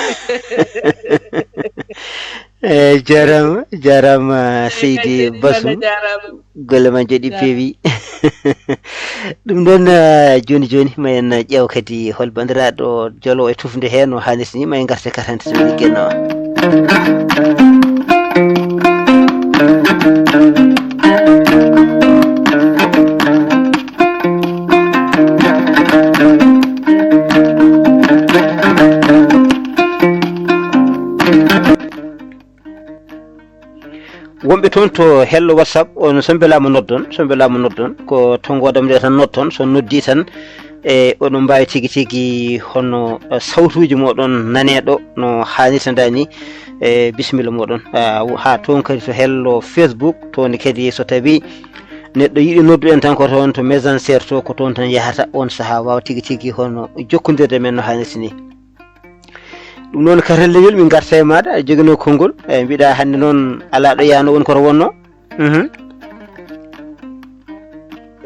E, jaaraama, jaaraama, seydi Basum. Golle ma njoɗi peewi. Ɗum ɗon, eh, jooni jooni, ma en ƴeew kadi hol banndiraaɗo jolo e tufnde heen no haanirta ni, ma en ngarte kadi hannde so ligge no. Wonɓe toon to hello WhatsApp, on so mbelaama noddon, so mbelaama noddon, ko to ngoodam nde tan nodton, so noddi tan, e oɗon mbaawi tigi tigi hono, eh, sawtuuji mooɗon naneeɗo no haanirta ndaa ni, e bisimilla mooɗon. Ah, haa toon kadi to hello Facebook, toon kadi so tawii neɗɗo yiɗi noddude en tan ko toon to Messenger to, ko toon tan yahata on sahaa waawa tigi tigi hono jokkondirde men no haanirta ni. Ɗum noon, karalleyol, min ngarta e maaɗa, a joginoo konngol. Eyi, mbiɗa hannde noon alaa ɗo yaano woni koto wonno. Mhm.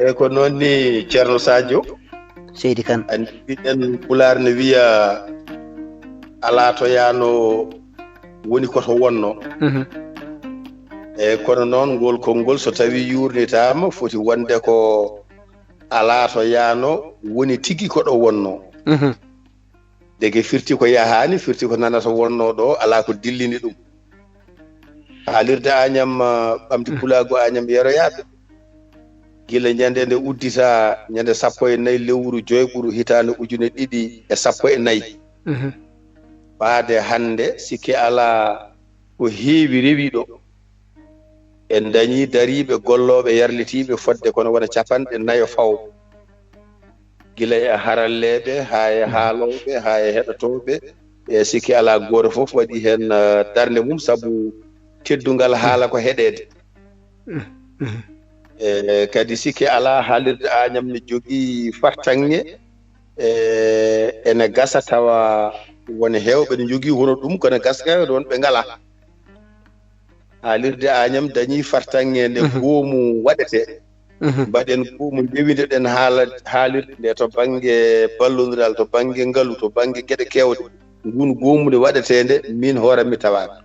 Eyi, ko noon ni, Ceerno Sadio. Seydi Kan. Anndi mbiɗen Pulaar ne wiya, "Alaa to yaano woni koto wonno." Mhm. Eyi, kono noon, ngol konngol, so tawii yuurnitaama, foti wonde ko, "Alaa to yaano woni tigi ko ɗo wonno." Mhm. Ndeke firti ko yahaani, firti ko nanata wonno ɗo, alaa ko dillini ɗum. Haalirde Añam, ah, ɓamti pulaagu Añam yeroyaaɓe. Gila ñande nde uddita, ñande sappo e nayi lewru joyɓuru hitaande ujune ɗiɗi e sappo e nayi. Mhm. Faade hannde, sikke alaa ko heewi rewi ɗo. En dañii dariiɓe gollooɓe yarlitiiɓe fodde kono wona capanɗe nayo faw. Gila e haralleeɓe, haa e haalooɓe, haa e heɗotooɓe, e sikke alaa gooto fof waɗi heen, eh, darnde mum sabu teddungal haala ko heɗeede. E kadi sikke alaa haalirde Añam ne jogii fartaŋŋe, e ene gasa tawa won heewɓe ne njogii hono ɗum, kono gasa kay ɗoon ɓe ngalaa. Haalirde Añam dañii fartaŋŋe nde goomu waɗetee. Mhm. Mbaɗen goomu, ndewindo-ɗen haala-, haalirde nde to bannge ballondiral, to bannge ngalu, to bannge geɗe keewɗe. Nguun goomu nde waɗetee nde, miin hoore am mi tawaaka.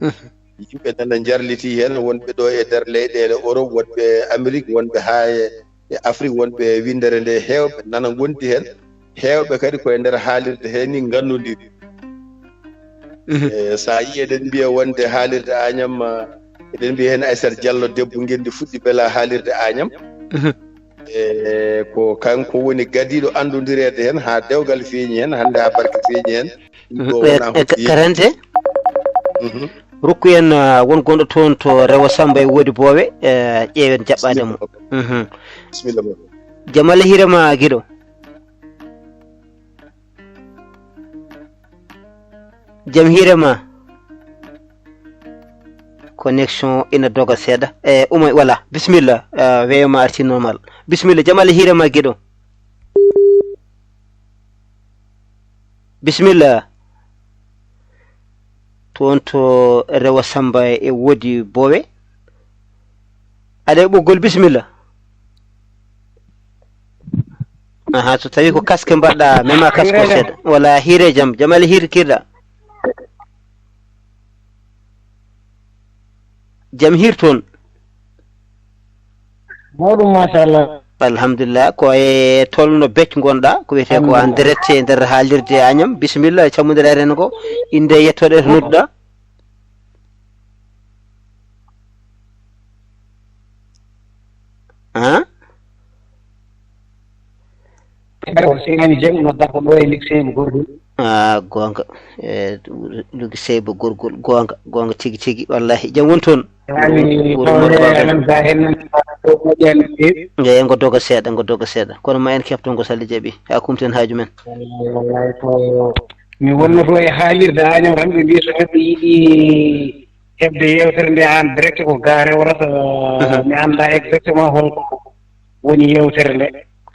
Mhm. Yimɓe nana njarlitii heen, wonɓe ɗo e nder leyɗeele Europe, wonɓe Amérique, wonɓe haa e, e Afrique, wonɓe winndere nde heewɓe nana ngondi heen. Heewɓe kadi ko e nder haalirde hee ni ngannondiri. Mhm. E, so a yii eɗen mbiya wonde haalirde Añam, ah, eɗen mbiya heen Aissata Diallo, debbo ngenndi fuɗɗi bela haalirde Añam. Mhm. E, ko kanko woni gadiiɗo anndondireede heen haa dewgal feeñi heen, hannde haa barke feeñi heen. Ɗum ɗo wonaa e, e, hoɗi karante? Mhm. Rokku en, ah, won gonɗo toon to Rewo Samba e Woodi Boowe, eh, ƴeewen jaɓɓaade mo. Bisimilla. Mhm. Bisimilla. Jam Allah hiire ma, giɗo. Jam hiire ma. Connexion ina doga seeɗa. Eh, Umay, voilà. Bisimilla. Eh, weeyo ma arti normal. Bisimilla. Jam Allah hiire ma, giɗo. Bisimilla. Toon to Rewo Samba e Woodi Boowe. Aɗa e ɓoggol, bisimilla. Aha, so tawi ko casque mbaɗɗa, mema casque o seeɗa. Wala, hiire jam, jam Allah hiire kirɗa. Jam hiir toon. Mawɗum, machallah. Alhamdulillah, ko e tolno bec ngonɗa, ko wiyetee ko en direct e nder haalirde Añam. Bisimilla, cammodira e rengo. Innde, yettoɗe to nodduɗa. Haa? Ko Seyni Dieng, nodda ko ɗo e Luxembourg. Ah, goonga. E, Luxembourg, goonga, goonga tigi, tigi, wallahi. Jam woni toon. Woni Mor Ba. Eyi, ngo doga seeɗa, ngo doga seeɗa. Kono ma en keɓto ngo so Allah jaɓi. Haa kumten haaju men. Wallahi, wallahi, ko Mi wonnoto e haalirde Agnam tan, ɓe mbiya so neɗɗo yiɗi heɓde yeewtere nde en direct ko ga rewrata, mi annda exactement holko woni yeewtere nde.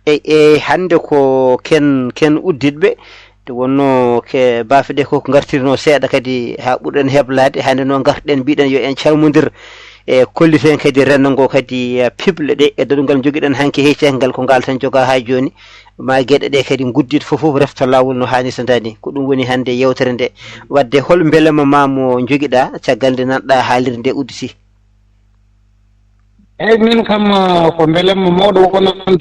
Eyi, eyi, hannde ko ken, ken udditɓe, nde wonnoo ke baafe ɗe ko ngartirnoo seeɗa kadi haa ɓurɗen heblaade. Hannde noon ngartuɗen, mbiɗen yo en calmondir e kolliten kadi renndo ngo kadi, eh, piɓle ɗe e daɗungal njogiɗen hanki hecci ngal ko ngal tan jogaa haa jooni. Ma geɗe ɗe kadi nguddit fof, fof refta laawol no haanirta ni. Ko ɗum woni hannde yeewtere nde. Wadde hol mbelamma ma mo njogiɗaa caggal nde nanɗaa haalirde nde udditi? Eyi, min kam, ah, ko mbelamma mawɗo wonno on.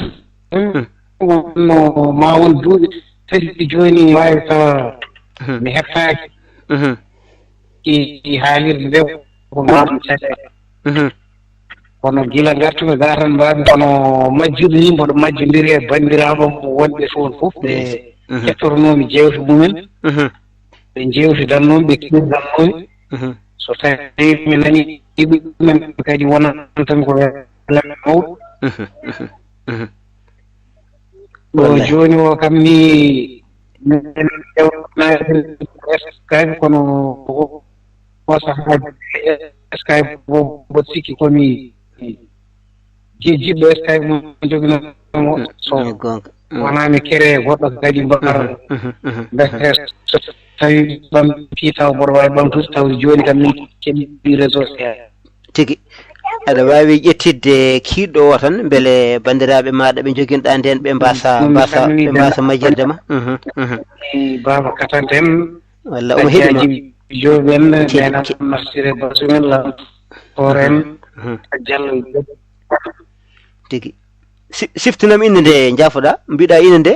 Hmm. Wonno ma won duuɓi tati jooni, waawi tawa mi heɓtaaki. Mhm. I, i haalirde nde ko mawɗo caɗeele. Mhm. Kono gila ngartumi ga tan mbaɗmi kono majjude ni, mboɗo majjondiri e banndiraaɓe am wonɓe toon fof, ɓe kettotonoomi jeewte mumen. Mhm. Ɓe njeewtidan noon, ɓe kiirdan noon. Mhm. So tawi mi nani ɗumen kadi wonantan ko welaɓe mawɗo. Mhm, mhm, mhm. Ɗo wallahi. Jooni o kam ni, min ƴeewnaade Skype, kono o sahaa Skype o, mboɗo sikki ko mi ji-, jiɗɗo Skype mo joginoo mo. Mm, so mm, goonga. Mm. Wonaa mi kere goɗɗo kadi mbaɗa. Mhm, mhm, mhm, mhm. Mbete so tawi ɓamti taw mboɗo waawi ɓamtude, taw jooni kam min keɓi réseau seeɗa. Tigi. Aɗa waawi ƴettitde kiiɗɗo o tan, mbele banndiraaɓe maaɗa ɓe njoginɗaa ndeen, ɓe mbaasa, mm, mbaasa, ɓe mbaasa majjirde ma. Mhm, mhm. Baaba Katan en, walla omo heɗi ma. Hajjaaji Joob en, tigi, nena tigi. Masire Basum en, Lam Koor en, mhm, mhm. Jallo Joob. Tigi. Si-, siftinam innde nde njaafoɗaa, mbiɗa innde nde?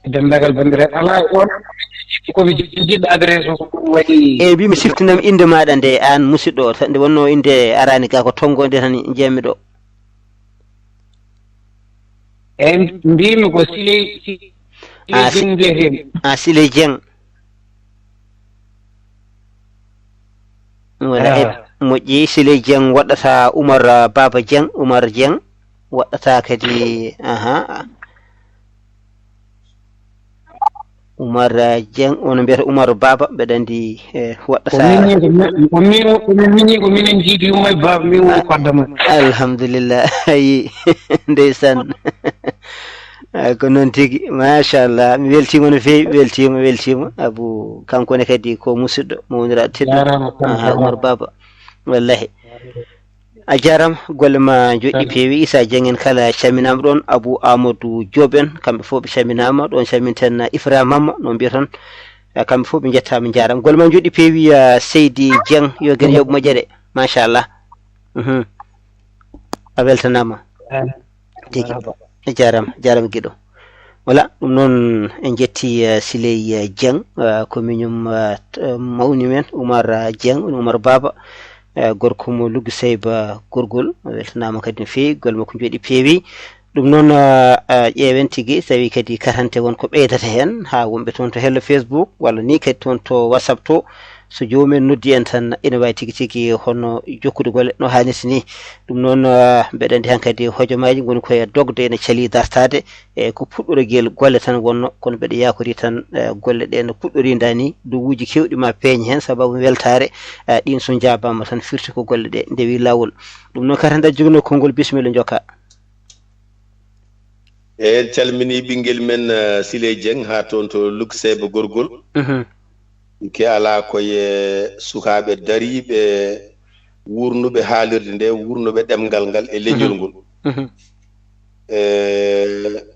Denndaangal banndiraaɓe. Alaa, on ko mi jiɗɗo adresse o, ko ɗum waɗi. Eyi, mbimi siftinam innde maaɗa nde, aan musidɗo o, nde wonnoo innde araani ga ko tonngo nde tan njiyatmi ɗo. Eyi, mbimi ko Siley, Siley Ah, si-, Dieng mbiyetee mi. Ah, Siley Dieng. Wala, ah, e moƴƴi, Siley Dieng waɗɗata Umar, ah, Baba Dieng, Umar Dieng waɗɗata kadi, aha. Umar, ah, Dieng, on mbiyata Umar Baba, mbeɗa anndi, eh, waɗɗata. Ko min ni, ko min, ko min, ko min ni, ko minen njiidi Umar Baba, min woni kodda mum. Alhamdulillah, ayi, ndeysaan. Ah, ko noon tigi, machallah, mi weltiima no feewi, weltiima, weltiima. Abu, kanko ne kadi ko musidɗo, mawniraaɗo tedduɗo. Jaaraama, kanko. Aha, Umar Baba, wallahi. A jaaraama, golle ma njoɗɗi peewi. Issa Dieng en kala calminaama ɗoon, Abu Amadou Diop en, kamɓe fof ɓe calminaama, ɗoon calminten Ifra Mamma, no mbiyaton. Eh, kamɓe fof ɓe njettaama, njaaraama. Golle ma njoɗɗi peewi, eh, Seydi Dieng, yo gen yoɓ moƴƴere, machallah. Mhm. A weltanaama. Tigi. Marhaba. A jaaraama, jaaraama giɗo. Wala, ɗum noon en njetti, eh, Siley, eh, Dieng, eh, ko miñum, eh, t-, eh, mawni men, Umar, eh, Dieng, woni Umar Baba, eh, gorko mo Luggi Seyba Gorgol, o weltanaama kadi no feewi, golle makko njoɗi peewi. Ɗum noon, eh, eh, ƴeewen tigi, tawi kadi katante won ko ɓeydata heen, haa wonɓe toon to hello Facebook, walla ni kadi toon to WhatsApp to, so joomum en noddi en tan, ina waawi tigi tigi hono jokkude golle no haanirta ni. Ɗum noon, eh, mbeɗa anndi hankadi hojomaaji ngoni koye dogde, ene calii dartaade, e ko puɗɗorogel golle tan wonno, kono mbeɗa yaakori tan, eh, golle ɗe no puɗɗorinda ni, duwuuji keewɗi ma peeñ heen sababu weltaare, eh, ɗiin so njaabaama tan firti ko golle ɗe ndewi laawol. Ɗum noon kadi hannde a joginoo konngol, bisimilla, njokka. En calminii ɓinngel men, eh, Siley Dieng haa toon to Luggi Seyba Gorgol. Mhm. Ke alaa ko e sukaaɓe dariiɓe, wuurnuɓe haalirde nde, wuurnuɓe ɗemngal ngal e leñol ngol. Mhm. E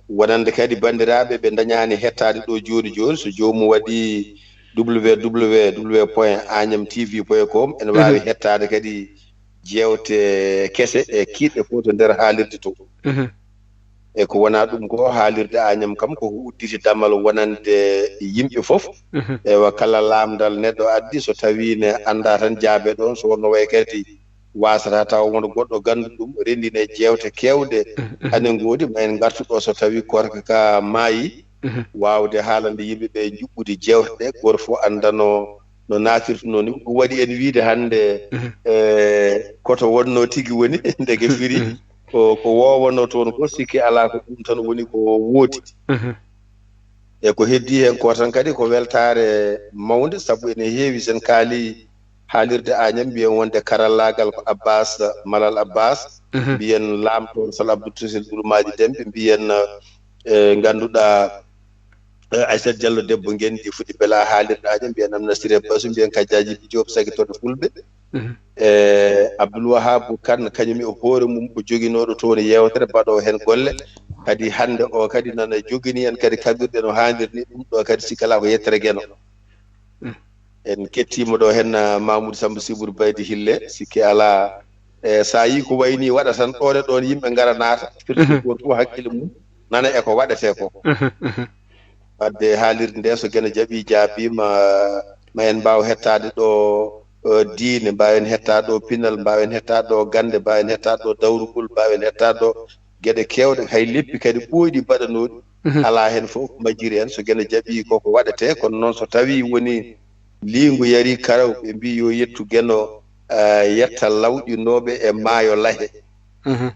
wonande kadi banndiraaɓe ɓe ndañaani hettaade ɗo jooni jooni, so joomum waɗi www point agnam tv point com, ene waawi hettaade kadi jeewte kese e kiiɗɗe fof to nder haalirde to. Mhm. E ko wonaa ɗum ko, haalirde Agnam kam koko udditi damal wonande yimɓe fof. Mhm. Ewa, kala laamndal neɗɗo addi, so tawii ne anndaa tan jaabee ɗoon, so wonno wayi kadi waasata tawa won goɗɗo ganndu ɗum, renndine jeewte keewɗe. Mhm, mhm. Ane ngoodi, ma en ngartu ɗo so tawii korka ka maayi, mhm, waawde haalande yimɓe ɓe njuɓɓudi jeewte ɗe, gooto fof annda no, no naatirtunoo ni. Ko ɗum waɗi en wiyde hannde, mhm, e, koto wonnoo tigi woni, ndeke firi. Mhm. ko, ko wowanoo toon ko, sikke alaa ko ɗum tan woni ko woodi. Mhm. E ko heddii heen ko tan kadi ko weltaare mawnde, sabu ene heewi sen kaali haalirde Añam, mbiyen wonde karallaagal ko Abbas Malal Abbas, mhm, mbiyen laamɗo Sal Abdou Tousel Gurmaaji Demɓe, mbiyen, eh, ngannduɗaa, eh, Aissata Diallo debbo ngenndi fuɗi bela haalirde Añam, mbiyen Amna Siré Basu, mbiyen Kajjaaji Diop sagitooɗo Fulɓe. Mhm. E Abdoul Wahab Kane, kañum e hoore mum ko joginooɗo toon yeewtere, baɗoowo heen golle. Kadi hannde o kadi nana jogini en kadi kaɓirɗe no haaniri ni, ɗum ɗo kadi sikke alaa ko yettere Geno. Mm. En kettiima ɗo heen, ah, Mamoudou Samba Sibour Baydi Hille, sikke alaa. E so a yii ko wayi ni waɗa tan, ɗoon e ɗoon yimɓe ngara naata, firti, mhm, gooto fof hakkille mum nana e ko waɗetee ko. Mhm, mhm. Wadde haalirde nde, so Geno jaɓii, jaabiima, ma en mbaaw hettaade ɗo, eh, diine, mbaawen hettaade ɗo pinal, mbaawen hettaade ɗo gannde, mbaawen hettaade ɗo dawrugol, mbaawen hettaade ɗo geɗe keewɗe, hay leppi kadi ɓooyɗi mbaɗanooɗi, mhm, alaa heen fof ko majjiri en. So Geno jaɓii, koko waɗetee, kono noon so tawii woni liingu yarii karaw, ɓe mbii yo yettu Geno, eh, yetta lawƴinooɓe e maayo Lahe. Mhm.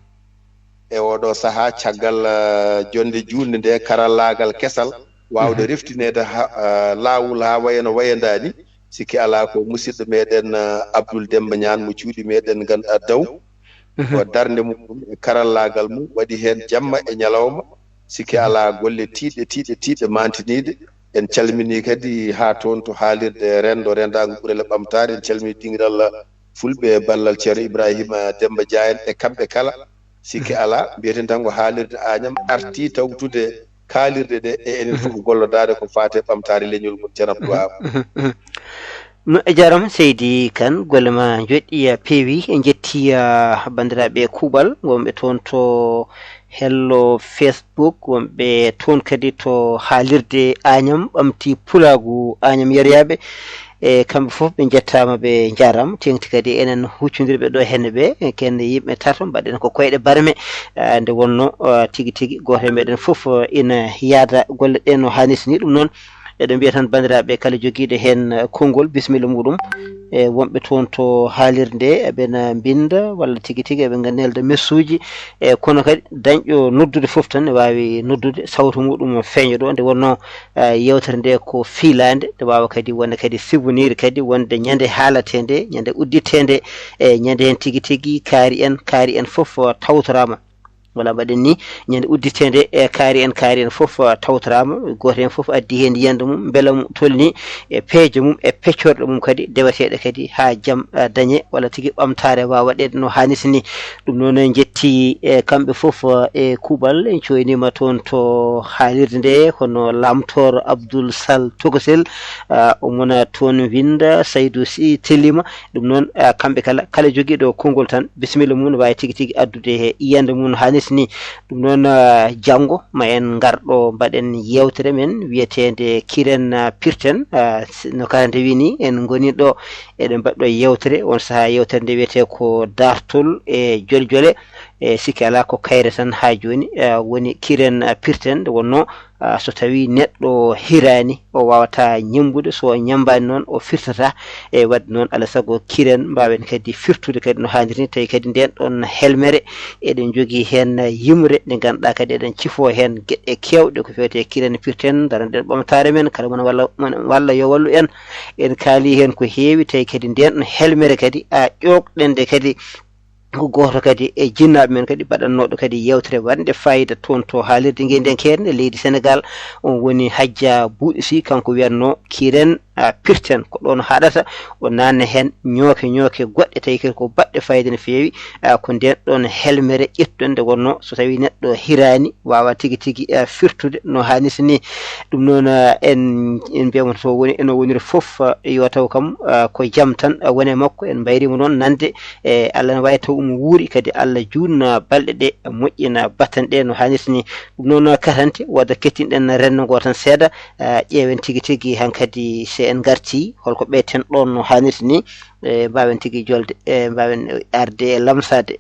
E oɗo sahaa, caggal, eh, jonnde juulnde nde, karallaagal kesal, waawde, mhm, reftineede ha, eh, laawol haa wayano wayandaani, sikke alaa ko musidɗo meɗen, eh, Abdoul Demba Ñaan mo cuuɗi meɗen ngannduɗaa Daw. Mhm. Ko darnde muɗum e karallaagal mum waɗi heen jamma e ñalawma. Sikke alaa, golle tiiɗɗe, tiiɗɗe, tiiɗɗe mantiniiɗe. En calminii kadi haa toon to haalirde renndo, renndaangu ɓurel e ɓamtaare. En calminii dingiral Fulɓe e ballal Ceerno Ibrahima Demba Jaayen e kamɓe kala. Sikke alaa, mbiyeten tan ko haalirde Añam artii tawtude kaalirɗe ɗe e enen fof gollodaade ko faati e ɓamtaare leñol ngol, Ceerno Abdou Wahab. No, a jaaraama, seydi Kan, golle ma njoɗɗi, a peewi. En njetti, a, banndiraaɓe kuuɓal wonɓe toon to hello Facebook, wonɓe toon kadi to haalirde Añam, ɓamti pulaagu Añam yeroyaaɓe. E kamɓe fof ɓe njettaama, ɓe njaaraama. Teeŋti kadi enen huccondirɓe ɗo henne ɓe, ken yimɓe tato, mbaɗen ko koyɗe barme. Ah, nde wonnoo, ah, tigi tigi, gooto e meɗen fof, ah, ina yaada golle ɗe no haanirta ni. Ɗum noon, eɗen mbiya tan banndiraaɓe kala jogiiɗo heen, ah, konngol, bisimilla muɗum. E wonɓe toon to haalirde nde, eɓena mbinnda walla tigi tigi eɓe nelda message. E kono kadi dañɗo noddude fof tan ne waawi noddude, sawto muɗum feeña ɗo. Nde wonnoo, ah, yeewtere nde ko fiilaande, nde waawa kadi wonde kadi souvenir kadi wonde ñande haalatee nde, ñande uddittee nde, e ñande heen tigi tigi kaari en, kaari en fof, ah, tawtoraama. Wala mbaɗen ni, ñande uddittee nde, e kaari en, kaari en fof, ah, tawtoraama, gooto heen fof addi heen yiyannde mum, mbela mum tolni e peeje mum, e peccorɗe mum kadi, deweteeɗe kadi haa jam, ah, dañe, walla tigi ɓamtaare waawa waɗeede no haanirta ni. Ɗum noon en njetti, e kamɓe fof, ah, e kuuɓal, en cooyniima toon to haalirde nde, kono laamtoor Abdoul Sall Tokosel, ah, omo wona toon winnda, Saydou Sy telliima. Ɗum noon, ah, kamɓe kala, kala jogiiɗo konngol tan, bisimilla mum, waawi tigi tigi addude he yiyannde mum haanirta ni. Ɗum noon, ah, janngo ma en ngar ɗo mbaɗen yeewtere men wiyeteende Kiren, ah, Pirten. Ah, s-, no karante wii ni, en ngoni ɗo, eɗen mbaɗi ɗo yeewtere. On sahaa yeewtere nde wiyetee ko Daartol e Joljole. E sikke alaa ko kayre tan haa jooni, ah, woni Kiren, ah, Pirten. Nde wonnoo, ah, so tawii neɗɗo hiraani, o waawataa ñemmbude, so o ñemmbaani noon, o firtataa. E waɗde noon, alaa sago kiren mbaawen kadi firtude kadi no haaniri ni, tawi kadi ndeen ɗoon helmere eɗen njogii heen yimre nde ngannduɗaa kadi eɗen cifoo heen geɗe keewɗe ko fewte kiren pirten, ndaranɗen ɓamtaare men, kala mon walla, mon walla yo wallu en. En kaalii heen ko heewi, tawi kadi ndeen ɗoon helmere kadi a ƴoogɗen nde kadi ko gooto kadi e jinnaaɓe men kadi baɗannooɗo kadi yeewtere waɗnde faayiida toon to haalirde ngenndiyankeere nde leydi Senegaal. On woni Hajja Buuɗi Sy, kanko wiyatnoo kiren, a, pirten. Ko ɗoon haɗata o naatna heen ñooke ñooke goɗɗe tawi kadi ko baɗɗe faayiida no feewi. A, ko ndeen ɗoon helmere ƴettuɗen nde wonnoo so tawii neɗɗo hiraani waawa tigi tigi, a, firtude no haanirta ni. Ɗum noon, a, en, en mbiyat mo to woni, eno woniri fof, a, yo taw kam, a, ko jam tan, a, woni e makko. En mbayrii mo noon nande, e Allah ne waawi taw omo wuuri kadi Allah juutna balɗe ɗe, moƴƴina battane ɗe no haanirta ni. Ɗum noon katante, wadde kettinɗen renndo ngo tan seeɗa, a, ƴeewen tigi tigi hankadi so en ngartii holko ɓeyten ɗoon no haanirta ni, e mbaawen tigi jolde, e mbaawen arde e lamsaade.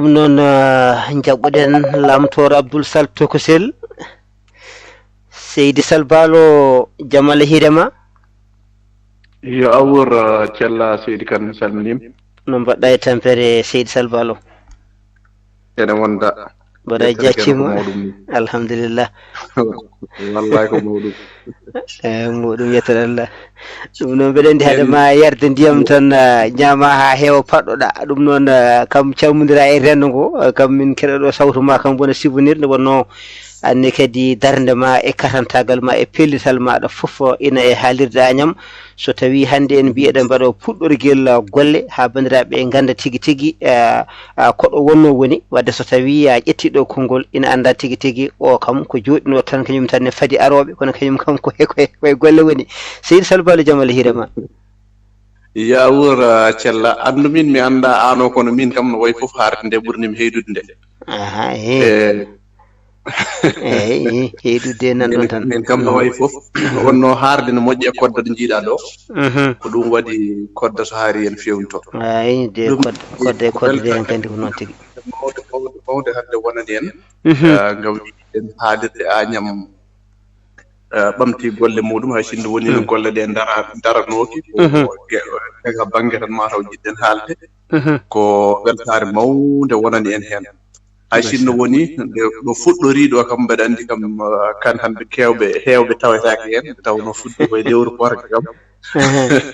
Ɗum noon, ah, njaɓɓuɗen Laamtoor Abdul Sal Tokosel. Seydi Sal Baalo, jam Allah hiirema. Yo a wuur, ah, Cella Seydi Kan, mi salminiima. No mbaɗɗa e tampere, Seydi Sal Baalo? Ene wonda. Mbaɗa e jaccima. Alhamdulillah. Wallahi ko mawɗum. Eh, mawɗum, yettere Allah. Ɗum noon, mbeɗa anndi hade ma yarde ndiyam tan, ah, ñaama haa heewa, paɗɗoɗa. Ɗum noon, ah, kam calmondira e renndo ngo, ah, kam min keɗoɗo sawtu ma kam wona souvenir nde wonno anne kadi darnde ma e katantagal ma e pellital maɗa fof, ah, ina e haalirde Añam. So tawi hannde en mbiyi eɗen mbaɗa puɗɗorgel, ah, golle haa banndiraaɓe ngannda tigi tigi, ah, ah, ko ɗo wonno woni, wadde so tawi a ƴetti ɗo konngol ina annda tigi tigi o kam ko jooɗino tan kañum tan ne fadi arooɓe, kono kañum kam ko he, ko he, ko he golle woni. Seydi Sal Baalo, jam Allah hiirema. Ya wuur, ah, Cella, anndu min mi annda ano, kono min kam no wayi fof haarde nde ɓurni mi heydude nde. Aha, eh. Eh, Eeyi, heyɗude nan ɗon min, tan. Min kam no wayi fof. Wonno haarde no moƴƴi e kodda ɗo njiiɗa ɗo. Mhm. Ko ɗum waɗi kodda so haari en fewnto. Eeyi, de ɗum kodda, kodda e ko kodda de welta-, en kandi ko noon tigi. Mawde, mawde, mawde hannde wonani en. Mhm. Ah, ngam wiɗen haalirde Añam, ah, ɓamti golle muɗum, hay sinno woni no golle ɗe ndara-, ndaranooki, ko ge-, daga bannge tan mataw jiɗɗen haalde. Mhm. Ko weltaare mawnde wonani en heen. Hay sinno woni nde ɗo fuɗɗori ɗo kam, mbeɗa anndi kam, ah, kan hannde keewɓe, heewɓe tawetaake heen, nde tawnoo fuɗɗi ko e lewru koorka kam. Mhm.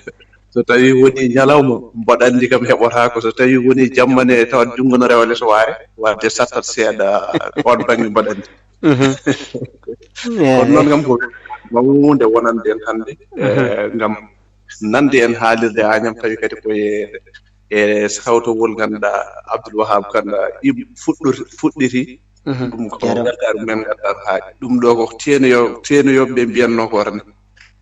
So tawi woni ñalawma, mboɗo anndi kam heɓotaako. So tawi woni jamma ne, tawat junngo no rewa les waare, wadde sattat seeɗa, on bannge mboɗo anndi. Mhm. Kono noon kam ko mawnde wonande en hannde, mhm, eh, ngam nande en haalirde Añam, tawi kadi ko e, e sawtowol ngannduɗaa Abdoul Wahab kan, ah, im-, fuɗɗor-, fuɗɗiti. Mhm. Ɗum ko weltaare men ngannduɗaa haaɗi. Ɗum ɗo ko teenoyo-, teenoyooɓe ɓe mbiyatnoo ko tan.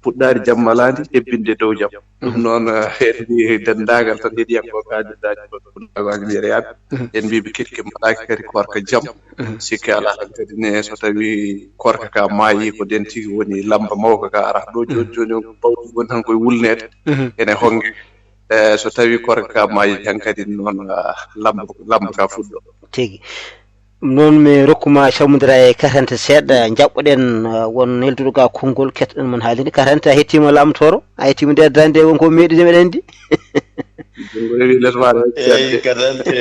Fuɗɗaari jam malaandi, hebbinde dow jam. Ɗum, mhm, noon, eh, en mbiyi denndaangal tan heɗiyankooɓe haalirde Añam ko Fuɗnaango Añam yeeyaaɓe. Mhm. En mbiyi ɓe keɗke mbaɗaaki kadi koorka jam. Mhm. Sikke alaa tan kadi ne so tawi koorka ka maayi ko nden tigi woni lamba mawka ka arata ɗo. Mhm. Jooni jooni o bawɗi woni tan koye wulneede. Mhm. Ene honnge. Eh, so tawi koorka ka maayi hankadi noon, ah, lamba, lamba ka fuɗɗo. Tigi. Ɗum noon mi rokkuma calmondira e Katante seeɗa, njaɓɓoɗen, ah, won nelduɗo ga konngol keɗoɗen mon haalini. Katante, a hettima Laamtooro, a hettima nde darnde won ko meɗi meɗen ndi. Junngo rewi les maɗa. Eyi, Katante,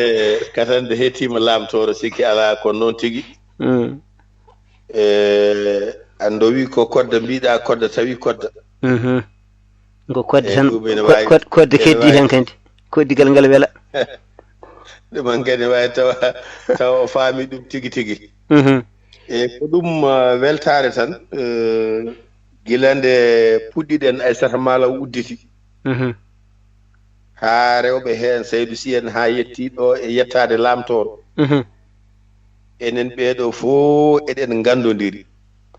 Katante hettima Laamtooro, sikki alaa ko noon tigi. Mm. Eh, an ɗo wi ko kodda mbiɗa, kodda tawi kodda. Mhm. Ko kodde, eyi, tan, ɗum ene ko-, waawi, ko-, kodde ene keddi waawi. Heen kadi. Koddigal ngal wela. Ɗum hankadi waawi tawa, tawa o faami ɗum tigi tigi. Mhm. E ko ɗum, ah, weltaare tan, eh, gila nde puɗɗiɗen Aysata Maalo udditi. Mhm. Haa rewɓe heen Saydu Si en haa yetti ɗo e yettaade Laamtooro. Mhm. Enen ɓeeɗo fof eɗen nganndondiri.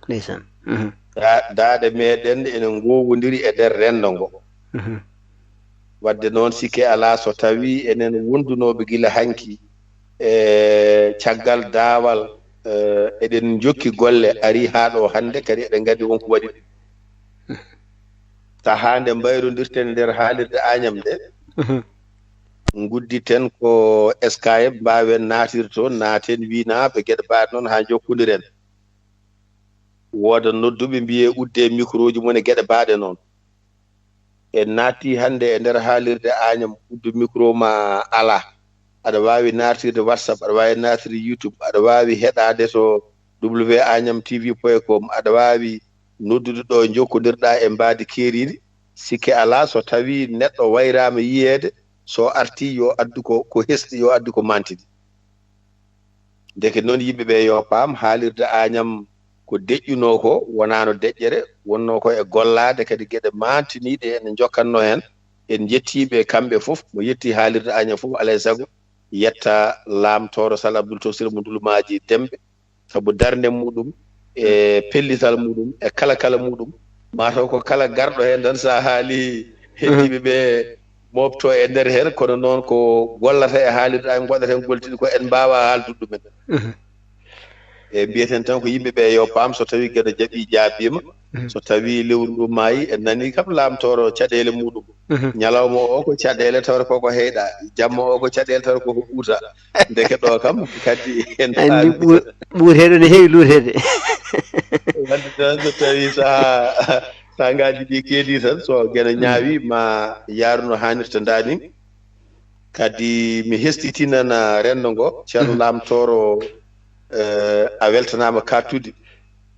Ndeysaan. Mhm. Da-, daaɗe meɗen ene ngoowondiri e nder renndo ngo. Mhm. Wadde noon, sikke alaa, so tawi enen wondunooɓe gila hanki e caggal daawal, eh, eɗen njokki golle, ari haa ɗo hannde kadi eɗen nganndi won ko waɗi. Mhm. Sahaa nde mbayrondirten e nder haalirde Añam nde, mhm, ngudditen ko Skype, mbaawen naatirde toon, naaten, winaa ɓe geɗe mbaaɗe noon haa njokkondiren. Wooda nodduɓe mbiyee uddee microoji mon e geɗe mbaaɗe noon. En naattii hannde e nder haalirde Añam, uddu micro ma alaa. Aɗa waawi naatirde WhatsApp, aɗa waawi naatirde YouTube, aɗa waawi heɗaade to W Añam T V point com, aɗa waawi noddude ɗo njokkondirɗaa e mbaadi keeriiɗi. Sikke alaa, so tawii neɗɗo wayraama yiyeede, so artii yo addu ko, ko hesɗi, yo addu ko mantini. Ndeke noon yimɓe ɓe yo paam, haalirde Añam ko deƴƴunoo ko, wonaano deƴƴere, wonnoo ko e gollaade kadi geɗe maantiniiɗe ene njokkatnoo heen. En njettii ɓe kamɓe fof, mo yettii haalirde Añam fof, alaa e sago yetta Laamtooro Sal Abdul Tofsir mo Ndulmaaji Demmbe, sabu darnde muɗum, e pellital muɗum, e kala kala muɗum. Maa taw ko kala garɗo heen tan, so a haalii heɗiiɓe ɓe mooɓto e nder heen, kono noon ko gollata e haalirde Añam, waɗata heen goltiɗi ko en mbaawaa haaldude ɗumen. Mhm. E mbiyeten tan ko yimɓe ɓe yo paam, so tawii Geno jaɓii, jaabiima, so tawii lewru ndu maayi, en nanii kam Laamtooro caɗeele muuɗum. Ñalawma o ko caɗeele tawata koko heyɗa, jamma o ko caɗeele tawata koko ɓuuta. Ndeke ɗo kam kadi en anndi paami ɓuur- ɓuurteeɗo ne heewi luurteede. Wonde noon so tawii sahaa, sahaaji ɗi keedi tan, so Geno ñaawi ma yaaru no haanirta ndaa ni. Kadi mi hestitinana renndo ngo, Ceerno Laamtooro, eh, a weltanaama kaɗtude.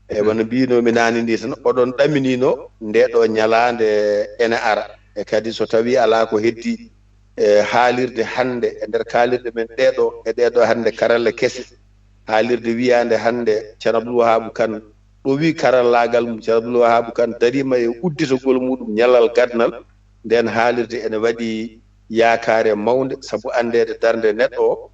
E wano mbiynomi naane ni tan, oɗon ɗaminino nde ɗo ñalaande ene ara. E kadi so tawi alaa ko heddi, e haalirde hannde e nder kaalirɗe men ɗeɗo, e ɗeɗo hannde karalla kese, haalirde wiyaande hannde, Ceerno Abdul Wahaabu Kan ɗo wi karallaagal mum, Ceerno Abdul Wahaabu Kan dariima e udditagol muɗum ñalal gadnal. Nden haalirde ene waɗi yaakaare mawnde, sabu anndeede darnde neɗɗo o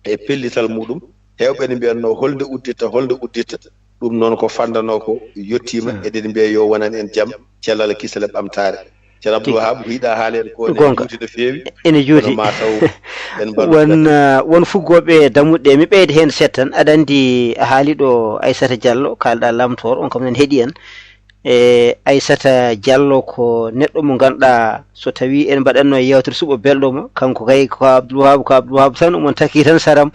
e pellital muɗum. Heewɓe ne mbiyatno, "Holnde udditta, holnde udditta?" Ɗum noon ko fanndanoo ko yettiima. Hmm. Eɗen mbiya yo wonan en jam, cellal, kisal e ɓamtaare. Ceerno Abdul Tigi. Wahaabu, ko yiɗa haaleede ko ne Gonga. Juuti no feewi. Ene juuti. Kono ma taw en mbaɗu Won, seeɗa. Ah, won fuggooɓe dammuɗe, mi ɓeyda heen seeɗa tan. Aɗa anndi a haali ɗo Aissata Diallo, kaalɗa Lamtoor, on kam nene heɗi en. E Aissata Diallo ko neɗɗo mo ngannduɗaa, so tawii en mbaɗatno yeewtere suɓo belɗo mo, kanko kay ko Abdul Wahaabu, ko Abdul Wahaabu tan, omo taki tan saram,